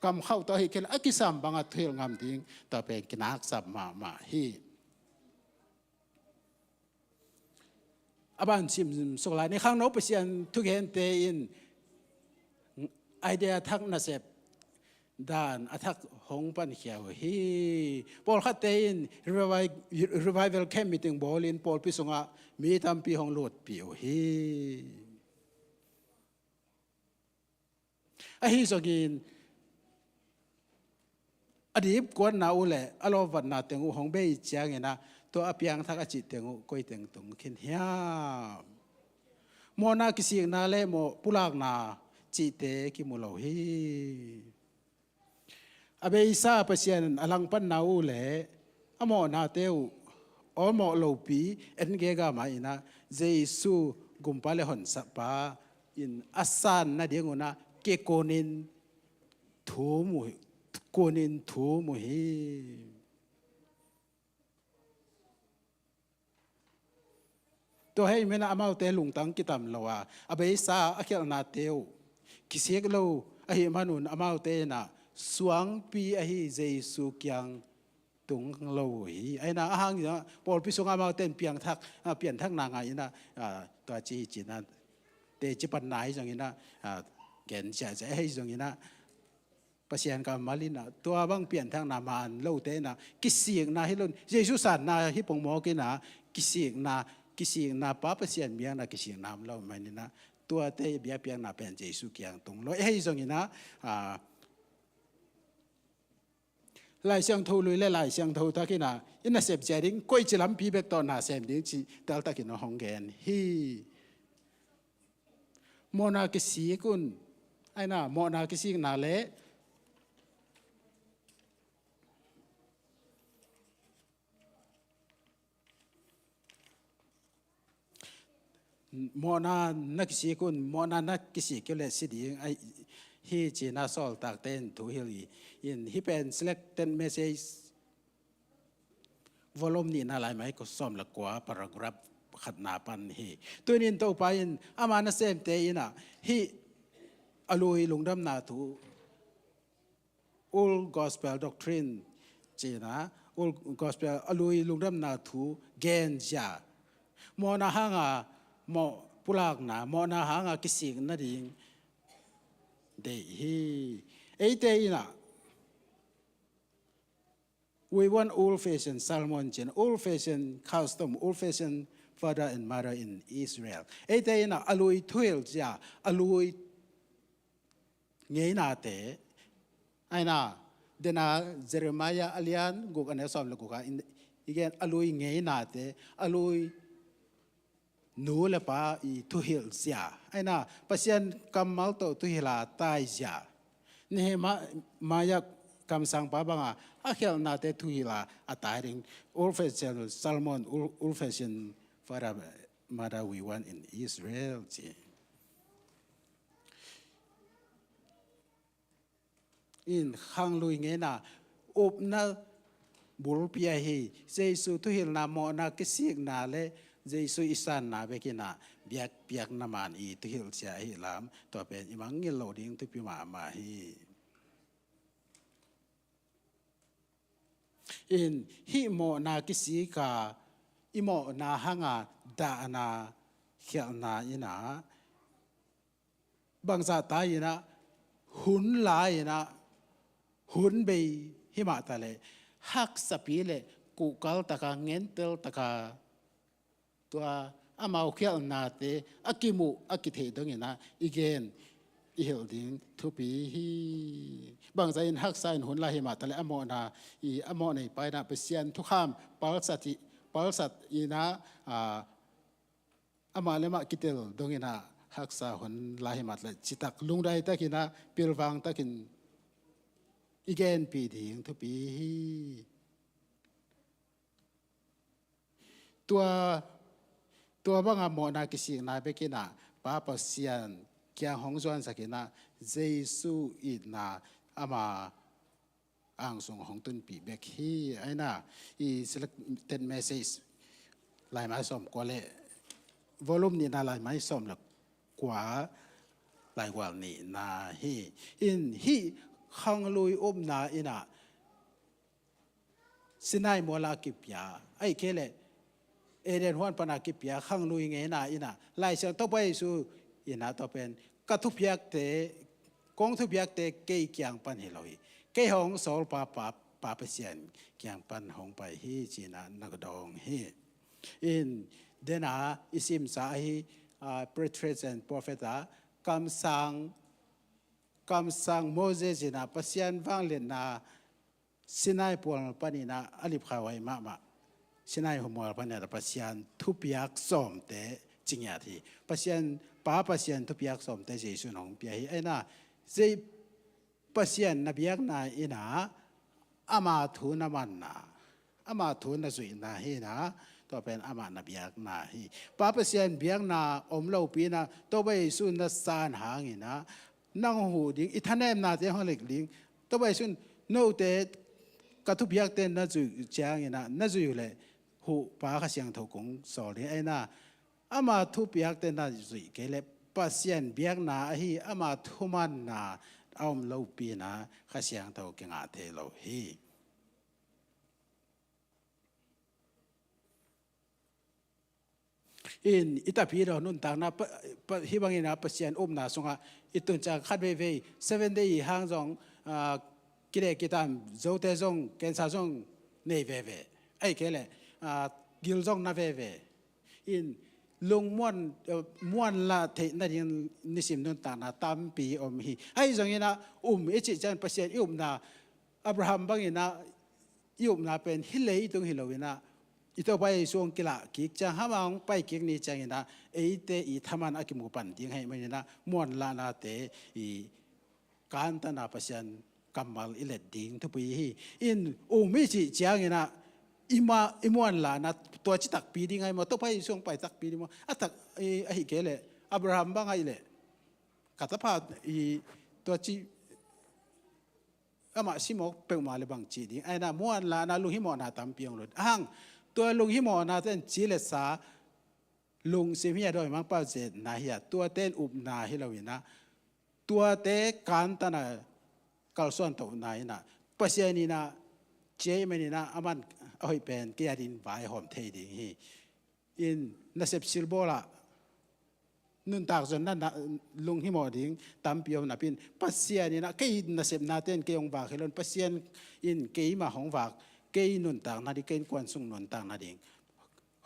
kamkhauh tawh ahih kei leh a kisam bang a thuhilh ngam ding, tua pen kinaksap mahmah hi. A ban sim suk lai ni, khangno Pasian thugente in idea thak nasep dan a thak hong pankhia uh hi. Pawlkhatte in revi-, revival camp meeting bawlin pawlpi sungah mi tampi hong lutpih uh hi. Ahi zongin a dipkuatna uh le a lawpvatna teng uh hong bei ciangin ah, tua a piangthak a cih teng uh koi teng tung khin hiam? Mawhna kisikna le mawh pulakna cihte kimu lo hi. A beisa Pasian a langpanna uh le a mawhnate uh awlmawh lopi en gega mah in ah, Jesu Gumpa le Honsapa in a san nadingun ah kikunin thum uh, kunin thum uh hi. Tua ahih manin ah amaute lungtang kitam lo a, a beisa a khialhnate uh kisik lo ahih manun amaute in ah suangpi ahi Jesu kiang tung lo uh hi. Ahi na, a hang in ah pawlpi sungah amaute in piangthak, ah, pianthakna ngah in ah, ah, tua ci hi ci-in ah, teci panna ahi zongin ah, ah, gen ciahciah ahi zongin ah, Pasian kammal in ah tua bang pianthakna man lote in ah kisikna hi lo in, Jesu sanna hi pongmawk in ah kisikna kisikna, Pa Pasian biakna kisikna om lo manin ah, tuate biakpiakna pen Jesu kiang tung lo. Ahi zongin ah, a, Lai Siangtho lui le Lai Siangtho takin ah i nasep zia ding, koici lampi bek tawh na sem ding cih teltakin ah hong gen hi. Mawhna kisik un, aina, mawhna kisikna le mawhna na kisik un, mawhna na kisik kei le si ding ahi hi, ci-in ah sawltakte in thu hilh hi. In hih pen selected message, volume nihna, laimai sawm le kua, paragraph khatna pan hi. Tuni-in Topa in ama nasemte in ah hih a lui lungdamna thu, Old Gospel Doctrine, ci-in ah Old Gospel a lui lungdamna thu gen zia, mawhna hanga mawh pulakna, mawhna hanga kisik nading deih hi. Eite in ah we want old-fashioned sermon, ci-in, old-fashioned custom, old-fashioned father and mother in Israel. Eite in ah a lui thuhilh zia, a lui ngeinate, aina, dena Jeremiah a lian guk, a neu sawm le guk ah i gen a lui ngeinate, a lui nu le pa i thuhilh zia, aina, Pasian kammal tawh thuhilh a tai zia, Nehemiah kamsangpa banga a khialhnate thuhilh a a tai ding, old-fashioned sermon, old, old-fashioned father, mother we want in Israel, ci. In khanglui ngeina upna bulpi ahi Jesu thuhilhna, mawhna kisikna le Jesu i sanna bek in ah biakpiakna man i thuhilh zia ahi lam, tua pen i mangngilh loh ding thupi mahmah hi. In hih mawhna kisik a, i mawhna hanga dahna khialhna in ah bangzah ta in ah, hun la in ah, hun bei himah taleh haksapi le kuhkal taka, ngentel taka, tua amau khialhnate a kimuh a kitheih dong in ah i gen i hilh ding thupi hi. Bangzah in haksa in hun la himah taleh a mawhna i, a mawhna i pa in ah Pasian thukham palsat i, palsat in ah, a, amah le amah kitel dong in ah haksa hun la himah taleh citak lungdai takin ah pilvang takin i genpih ding thupi hi. Tua, tua banga mawhna kisikna bek in ah Pa Pasian kiang hong zuansak in ah Jesu itna ama angsung hong tunpih bek hi. Aina, i selected message, laimai sawm kua le, volume nihna, laimai sawm le kua, laigual nihna hi. In hih khanglui upna in ah Sinai muala kipia, ahih kei leh Eden huan pana kipia khanglui ngeina in ah Lai Siangtho, Topa Jesu in ah tua pen ka thupiakte, kong thupiakte kei kiang pan hi lo hi. Kei hong sawl pa, pa, Pa Pasian kiang pan hong pai hi, ci-in ah na dawng hi. In dena i simsa ahi, ah, Patriarchs and Prophets ah kamsang, kamsang Moses in ah Pasian vangliatna Sinai pual panin ah a lipkhau ahi mahmah. Sinai mual panin ah Pasian thupiak sawmte ci ngiat hi. Pasian, Pa Pasian thupiak sawmte Jesu in hong pia hi. Aina, Pasian na biakna in ah ama thu na manna, ama thu na zuihna hi in ah, tua pen amah na biakna hi. Pa Pasian biakna om lopi in ah Topa Jesu na san hangin ah, nang huh ding, i thanemnate hong lek ding. Topa Jesu in note ka thupiakte na zuih ciangin ah, na zuih uh leh huh Pa Kha Siangtho kong sawl ding. Aina, ama thupiakte na zuih kei leh Pasian biakna ahi, ama thumanna a om lopi in ah Kha Siangtho kingah thei lo hi. In i tapidaw nuntakna, pa, pa, hih bangin ah Pasian upna sungah i tun ciang khat veivei, Seven Day i hang zong, ah, kideh kitam, zote zong, cancer zong nei veve. Ahih kei leh, ah, gil zong na veve. In lungmuan, eh, muanlah theih nading nisim nuntakna tampi om hi. Ahi zongin ah um i cih ciang Pasian i upna Abraham bangin ah i upna pen hih leitung hi loin ah i Topa Jesu hong kilak kik ciang, amah hong pai kik ni ciangin ah eite i thaman a kimu pan ding ahih manin ah muanlahnate i kantanna Pasian kammal i let ding thupi hi. In um i cih ciangin ah i ma, i muanlahna tua ci takpi ding ahi maw, Topa Jesu hong pai takpi ding maw, a tak, i, ahih kei leh Abraham bang ahih leh ka tapa i tua ci amah simawk peuhmah le bang cih ding. Ahi na muanlahna lunghimawhna tampi hong lut. Ahang tua lunghimawhna ten ci le sa lungsim hi a, dawimangpa zetna hi a, tuate in upna hi loin ah tuate kantanna kalsuan tohna in ah Pasian in ah ci ahih manin ah aman a hoih pen kei a dingin vaihawm thei ding hi. In nasep silbawl ah nuntak zonna na, lunghimawh ding tampi om napi in Pasian in ah kei nasepnate in kei hong vak hi loin Pasian in keimah hong vak, kei nuntak nading, kei innkuan sung nuntak nading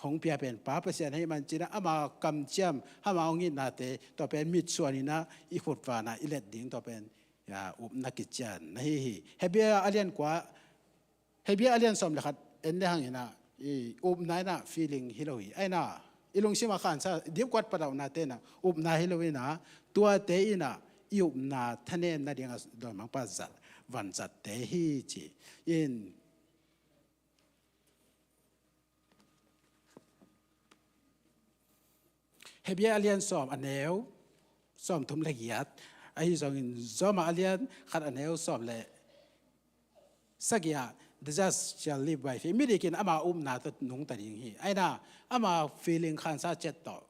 hong pia pen Pa Pasian ahih manin ah ama kamciam, ama hong itnate tua pen mitsuan in ah i khutvan ah i let ding tua pen, ya, upna kician na hi hi. Hebru a lian kua, Hebru a lian sawm le khat en le hang in ah i upna in ah feeling hi lo hi. Ahi na i lungsim a khansa dipkuat padawnate in ah upna hi loin ah tuate in ah i upna thanem nading a dawimangpa zat, vanzatte hi ci. In Hebru a lian sawm a neu sawmthum le giat, ahi zongin Roma a lian khat a neu sawm le sagih ah, "The just shall live by faith." Midik in ama upna tawh nungta ding hi. Ahi na ama feeling khansa ciat tawh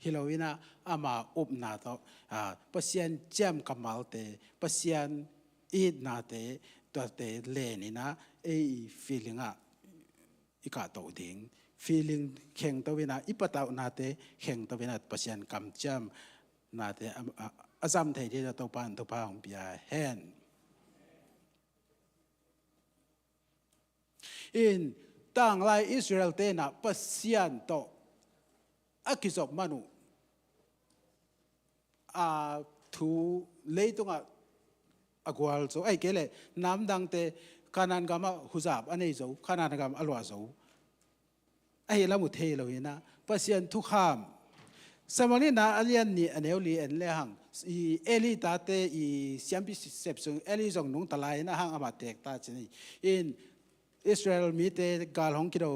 hi loin ah ama upna tawh, ah, Pasian ciam kammalte, Pasian itnate, tuate len in ah ei feeling ah i kahtoh ding, feeling khengto in ah i patauhnate khengto in ah Pasian kamciamnate a, a, a zam thei ding a Topa in thupha hong pia hen. In tanglai Israel-te in ah Pasian tawh a kizop man uh, a thu leitungah a gualzo, ahih kei leh namdangte Kanaan gamah huzap a nei zo, Kanaan gam a luah zo ahi lam uh thei loin ah Pasian thukham, Samuel nihna a lian nih a neu li en le hang, i Eli tate i siampi sep sung Eli zong nungta lai in ah hang amah teek ta ci ni. In Israel mite gal hong kido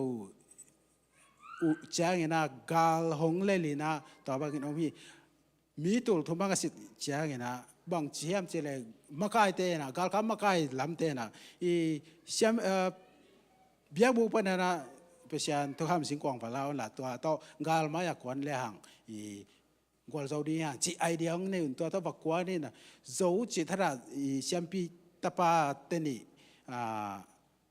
uh ciangin ah gal hong lel in ah tua bangin om hi. Mi tul thum bang a sit ciangin ah bang ci hiam cih leh makaite in ah, galkap makai lamte in ah i siam, eh, biakbuk panin ah Pasian thukham singkuang va la un la, tua tawh gal mai-ah kuan le hang i gualzo ding hi hang cih idea hong nei un, tua tawh va kuan in ah Zo cih thadah i siampi tapate nih, ah,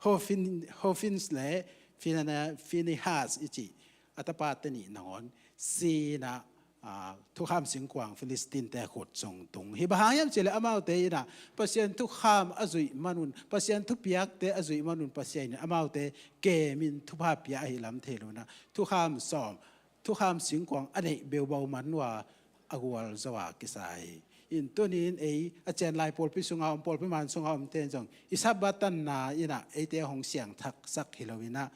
Hofin, Hofins le Fina-, Finehas i cih a tapate nih nangawn si in ah, ah, thukham singkuang Philistine-te khut sung tung hi. Bang hang hiam cih leh amaute in ah Pasian thukham a zuih man un, Pasian thupiakte a zuih man un Pasian in amaute kemin thupha pia ahi lam thei lo in ah thukham sawm, thukham singkuang a neih beubau man uh a, a gualzo a kisa hi. In tuni in ei a cianlai pawlpi sunga om, pawlpi man sunga omte in zong i Sabbath tanna in ah eite hong siangthaksak hi loin ah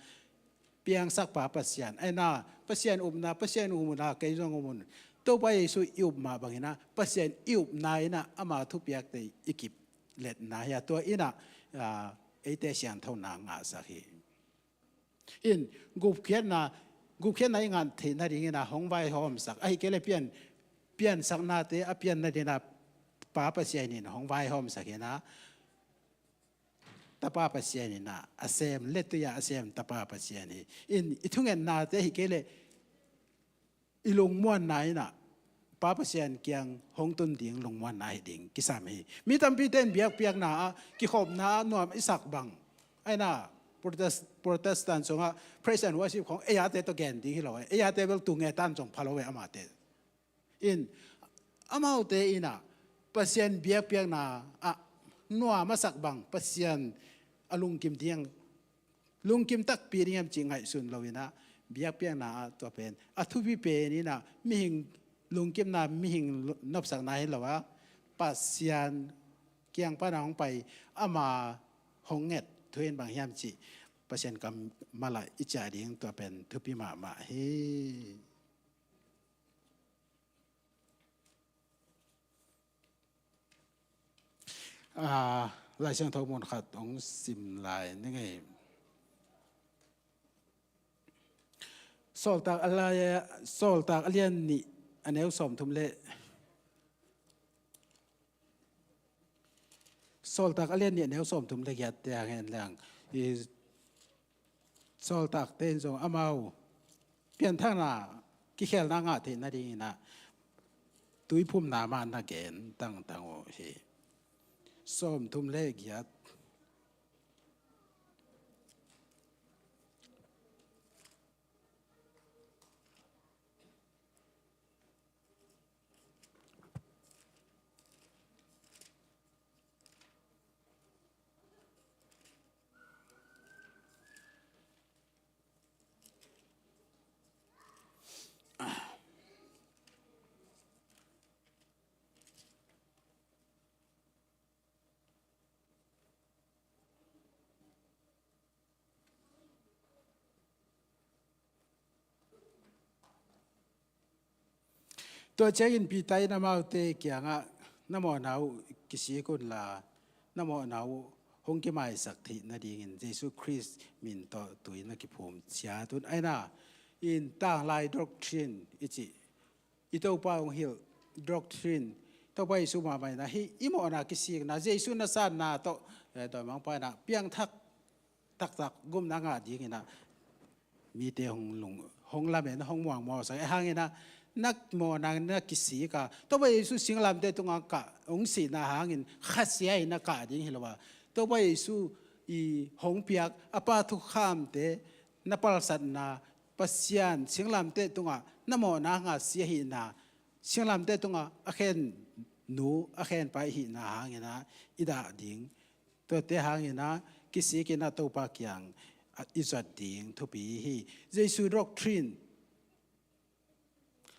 piangsak Pa Pasian, ahi na Pasian upna, Pasian um un ah kei zong um un, Topa Jesu i up mah bangin ah Pasian i upna in ah ama thupiakte i kip letna hi a, tua in ah, ah, eite siangthona ngahsak hi. In gupkhiatna, gupkhiatna i ngah theih nadingin ah hong vaihawmsak, ahih kei leh pian, piansaknate a pian nadingin ah Pa Pasian in hong vaihawmsak in ah Tapa Pasian in ah a sem, lettui-a a sem Tapa Pasian hi. In i thungennate ahih kei leh i lungmuanna in ah Pa Pasian kiang hong tun ding lungmuanna hi ding kisam hi. Mi tampite in biakpiakna ah, kikhopna ah nuam i sak bang, ahi na Protest-, Protestant sungah praise and worship khong ei ate tawh gen ding hi lo e, ei ate bel tu nge tan zong pha lo e amate. In amaute in ah Pasian biakpiakna ah nuam a sak bang Pasian a lungkim ding, lungkim takpi ding hiam cih ngaihsun lo in ah biakpiakna ah tua pen a thupi pen in ah mihing lungkimna, mihing nopsakna hi lo a, Pasian kiang pana hong pai, ama hong nget thu in bang hiam cih Pasian kammal ah i ciah ding tua pen thupi mahmah hi. Ah, Lai Siangtho mun khat hong sim lai ning ei. Sawltak a lai, Sawltak a lian nih a neu sawmthum le, Sawltak a lian nih a neu sawmthum le giat te hang en leng, i Sawltakte in zong amau pianthakna kikhelna ngah theih nadingin ah tuiphumna mah na gen tangtang uh hi. Sawmthum le giat. Tua ciangin Peter in amaute kiangah, "Na mawhna uh kisik unla, na mawhna uh hong kimaisak theih nadingin Jesu Khrist min tawh tui na kiphum ciat un." Aina in tanglai doctrine i cih, i Topa hong hilh doctrine, Topa Jesu mahmah in ah hih i mawhna kisikna, Jesu na sanna tawh, eh, dawimangpa in ah piangthak taktak gumna ngah dingin ah mite hong lung, hong lamen, hong muangmuang sak. Ahih hangin ah na mawhna na kisik a, Topa Jesu singlamteh tungah kah, hong sihna hangin khasia in na kah ding hi lo a, Topa Jesu i hong piak a Pa thukhamte na palsatna, Pasian singlamteh tungah na mawhna hanga si ahihna, singlamteh tungah a khen nu, a khen pa i hihna hangin ah i dah ding. Tuate hangin ah kisik in ah Topa kiang, ah, i zuat ding thupi hi. Jesu doctrine,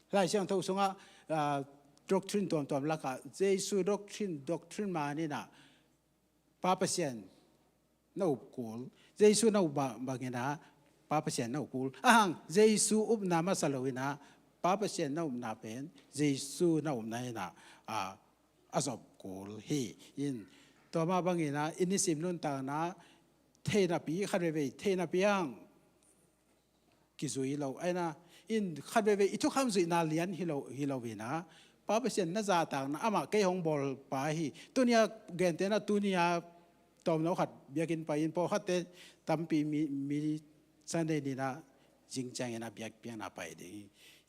Lai Siangtho sungah, ah, doctrine tuamtuam lakah Jesu doctrine, doctrine man in ah Pa Pasian na up kul, Jesu na up ba-, bangin ah Pa Pasian na up kul. Ahang Jesu upna masa lo in ah Pa Pasian na upna pen Jesu na upna in ah, ah, a zop kul hi. In tua mah bangin ah i nisim nuntakna thei napi, khat veivei thei napi ang kizui lo. Aina in khat veivei i thukham zuihna lian hi lo, hi lo in ah, Pa Pasian na zahtakna, amah kei hong bawl pa hi. Tuni a gente na, tuni a tawmno khat biakinn pai in, pawlkhatte tampi mi, mi Sunday ni in ah zing ciangin ah biakpiakna pai ding hi.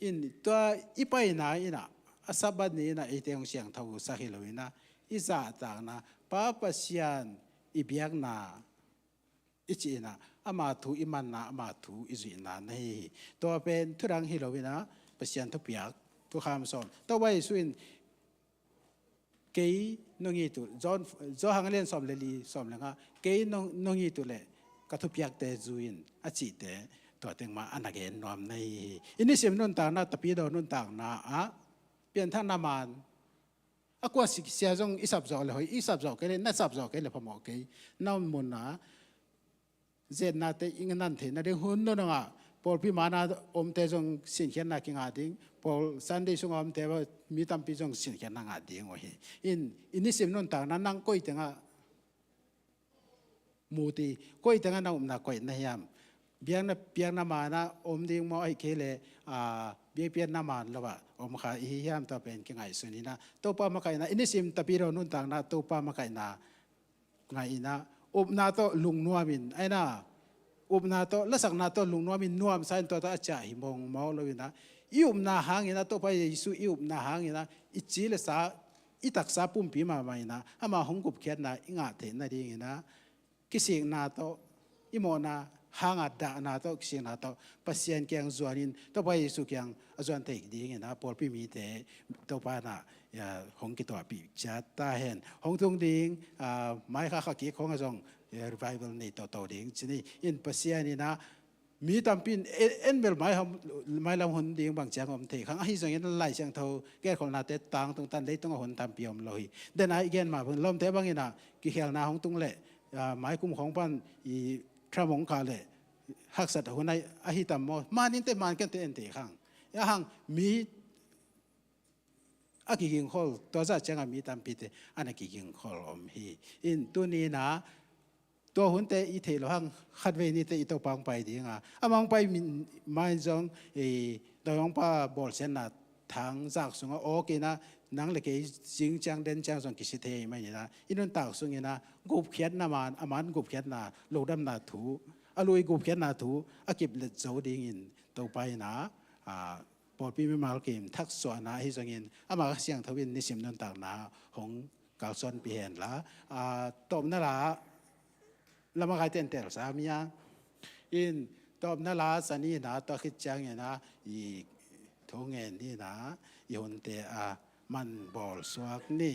In tua i paina in ah, a Sabbath ni in ah eite hong siangtho sak hi lo in ah, i zahtakna, Pa Pasian i biakna i cih in ah, ama thu i manna, ama thu i zuihna na hi hi. Tua pen thudang hi lo in ah, Pasian thupiak, thukham sawm. Topa Jesu in, "Kei nong it uh," John, Johan a lian sawm le li, sawm le nga, "Kei nong, nong it uh leh ka thupiakte zui in," a cihte, tua teng mah a na gen nuam na hi hi. I nisim nuntakna, Tapidaw nuntakna ah pianthakna man, a kua si-, sia zong i sapzawh le hoih, i sapzawh kei le, na sapzawh kei le phamawh kei. Na mun ah zetnate i nan theih nading, hun nunung ah pawlpi man a omte zong sinkhiatna kingah ding, pawl Sunday sungah omte, mi tampi zong sinkhiatna ngah ding uh hi. In, i nisim nuntakna nang koi tengah mu ti, koi tengah na upna koih na hiam? Biakna, biakna man ah om ding maw, ahih kei leh, ah, biakpiakna man lo ah om kha i hi hiam? Tua pen kingaihsun in ah, Topa makaihna, i nisim Tapidaw nuntakna Topa makaihna ngah in ah, upna tawh lungnuam in, aina, upna tawh, lasakna tawh lungnuam in, nuamsa in tua tawh a ciah hi mawkmawk lo in ah, i upna hangin ah, Topa Jesu i upna hangin ah, i ci le sa, i taksa pumpi mahmah in ah, ama hong gupkhiatna i ngah theih nadingin ah, kisikna tawh, i mawhna hanga dahna tawh, kisikna tawh Pasian kiang zuan in, Topa Jesu kiang a zuan theih dingin ah, pawlpi mite Topa in ah, ya, hong kituahpih ciat ta hen. Hong tung ding, ah, mai kha kha kik hong a zong, ya, revival nei toto ding ci ni. In Pasian in ah, Mi tampi in en, en bel mai hom, mailam hun ding bang ciang om thei khang. Ahi zongin Lai Siangtho genkholhnate tangtung tan leitung a hun tampi om lo hi. Dena i gen mah bangin lawmte bangin ah kikhelna hong tung leh, ah, maikum khawng pan i Trump hong kah leh haksat hun ahi, ahi tam maw? Man inteh, man kei inteh en thei khang. Ahang mi a kigingkhol, tua zah ciangah mi tampite a na kigingkhol om hi. In tuni-in ah tua hunte i theih loh hang, khatvei niteh i Topa hong pai ding a, ama hong pai min, ma-in zong, eh, dawimangpa bawlsiatna thang zak sungah awk in ah, nang le kei zing ciang den ciang zong kisi thei ahih manin ah, i nuntak sungin ah gupkhiatna man, a man gupkhiatna, lungdamna thu, a lui gupkhiatna thu a kip let zo dingin Topa in ah, ah, pawlpi mimal kim thaksuahna ahi zongin ama siangtho in nisim nuntakna hong kalsuanpih hen la. Ah, tawpna la, lamakaite in telsa mi a, in tawpna la sa ni in ah, tua khit ciangin ah i thu ngen ni in ah, i hunte a man bawlsuak ni.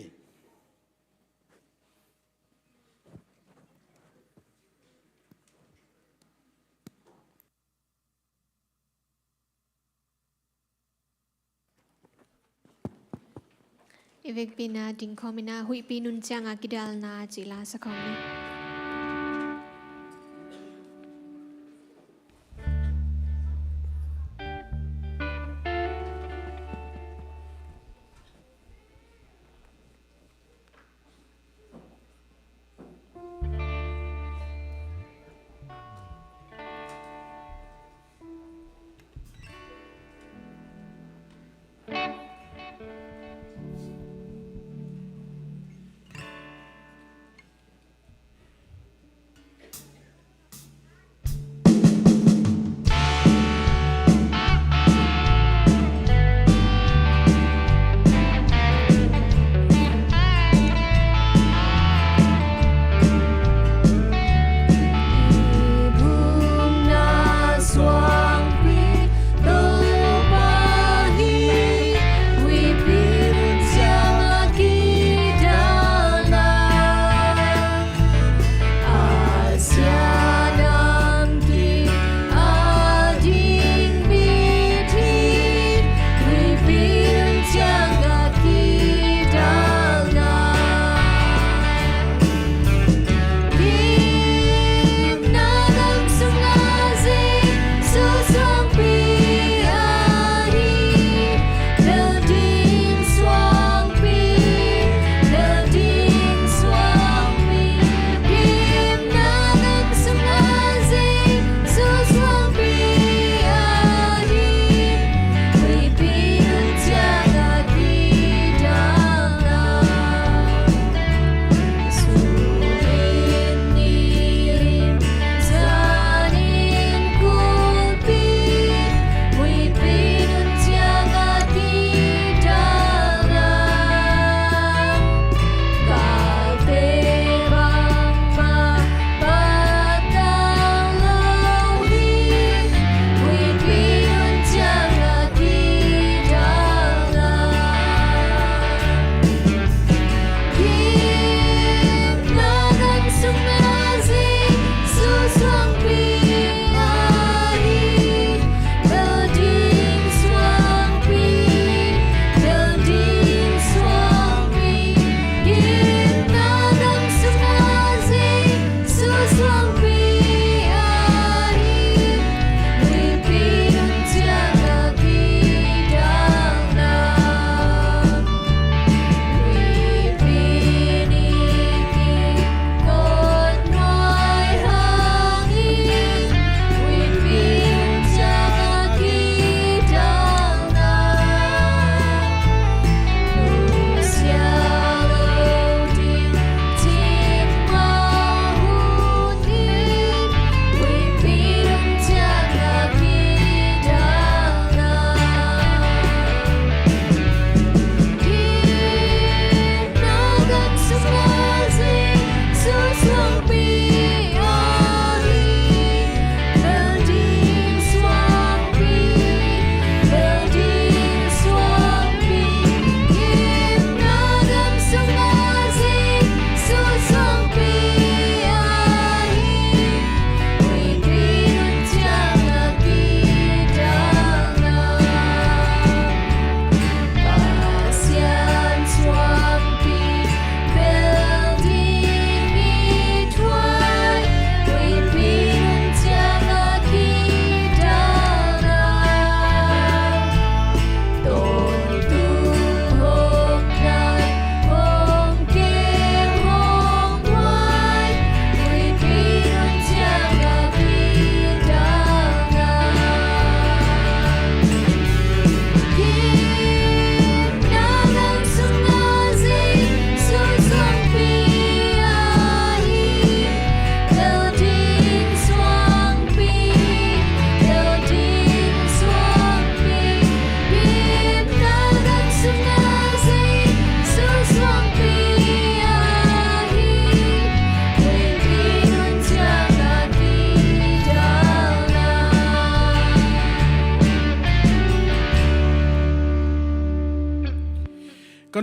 I vekpi-in ah dingkhawm in ah, Huihpi Nun Ciang a Kidalna cih la sa khawm ni.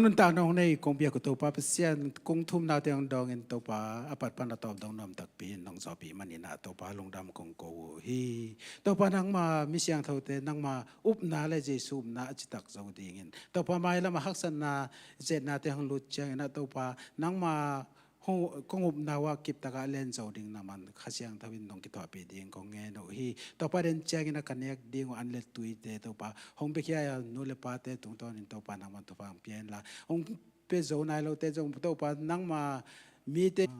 Nuntak nong nei kong biak uh Topa Pasian, kong thumnate hong dawngin Topa, a pat pan a tawp dong nuam takpi in nong zawhpih manin ah Topa, lungdam kong ko uh hi. Topa, nangma mi siangthote, nangma upna le Jesu upna a citak zo dingin Topa, mailam a haksatna, zetnate hong lut ciangin ah Topa, nangma hong, kong upna uh a kiptak ah len zo ding nangman Kha Siangtho in nong kithuahpih ding kong ngen uh hi. Topa, den ciangin a ka nek ding uh an le tuite Topa, hong biakhia a nu le pate tungtawnin Topa, nangman thupha hong pia inla, hong pia zo nai lote zong Topa, nangma mite, ah,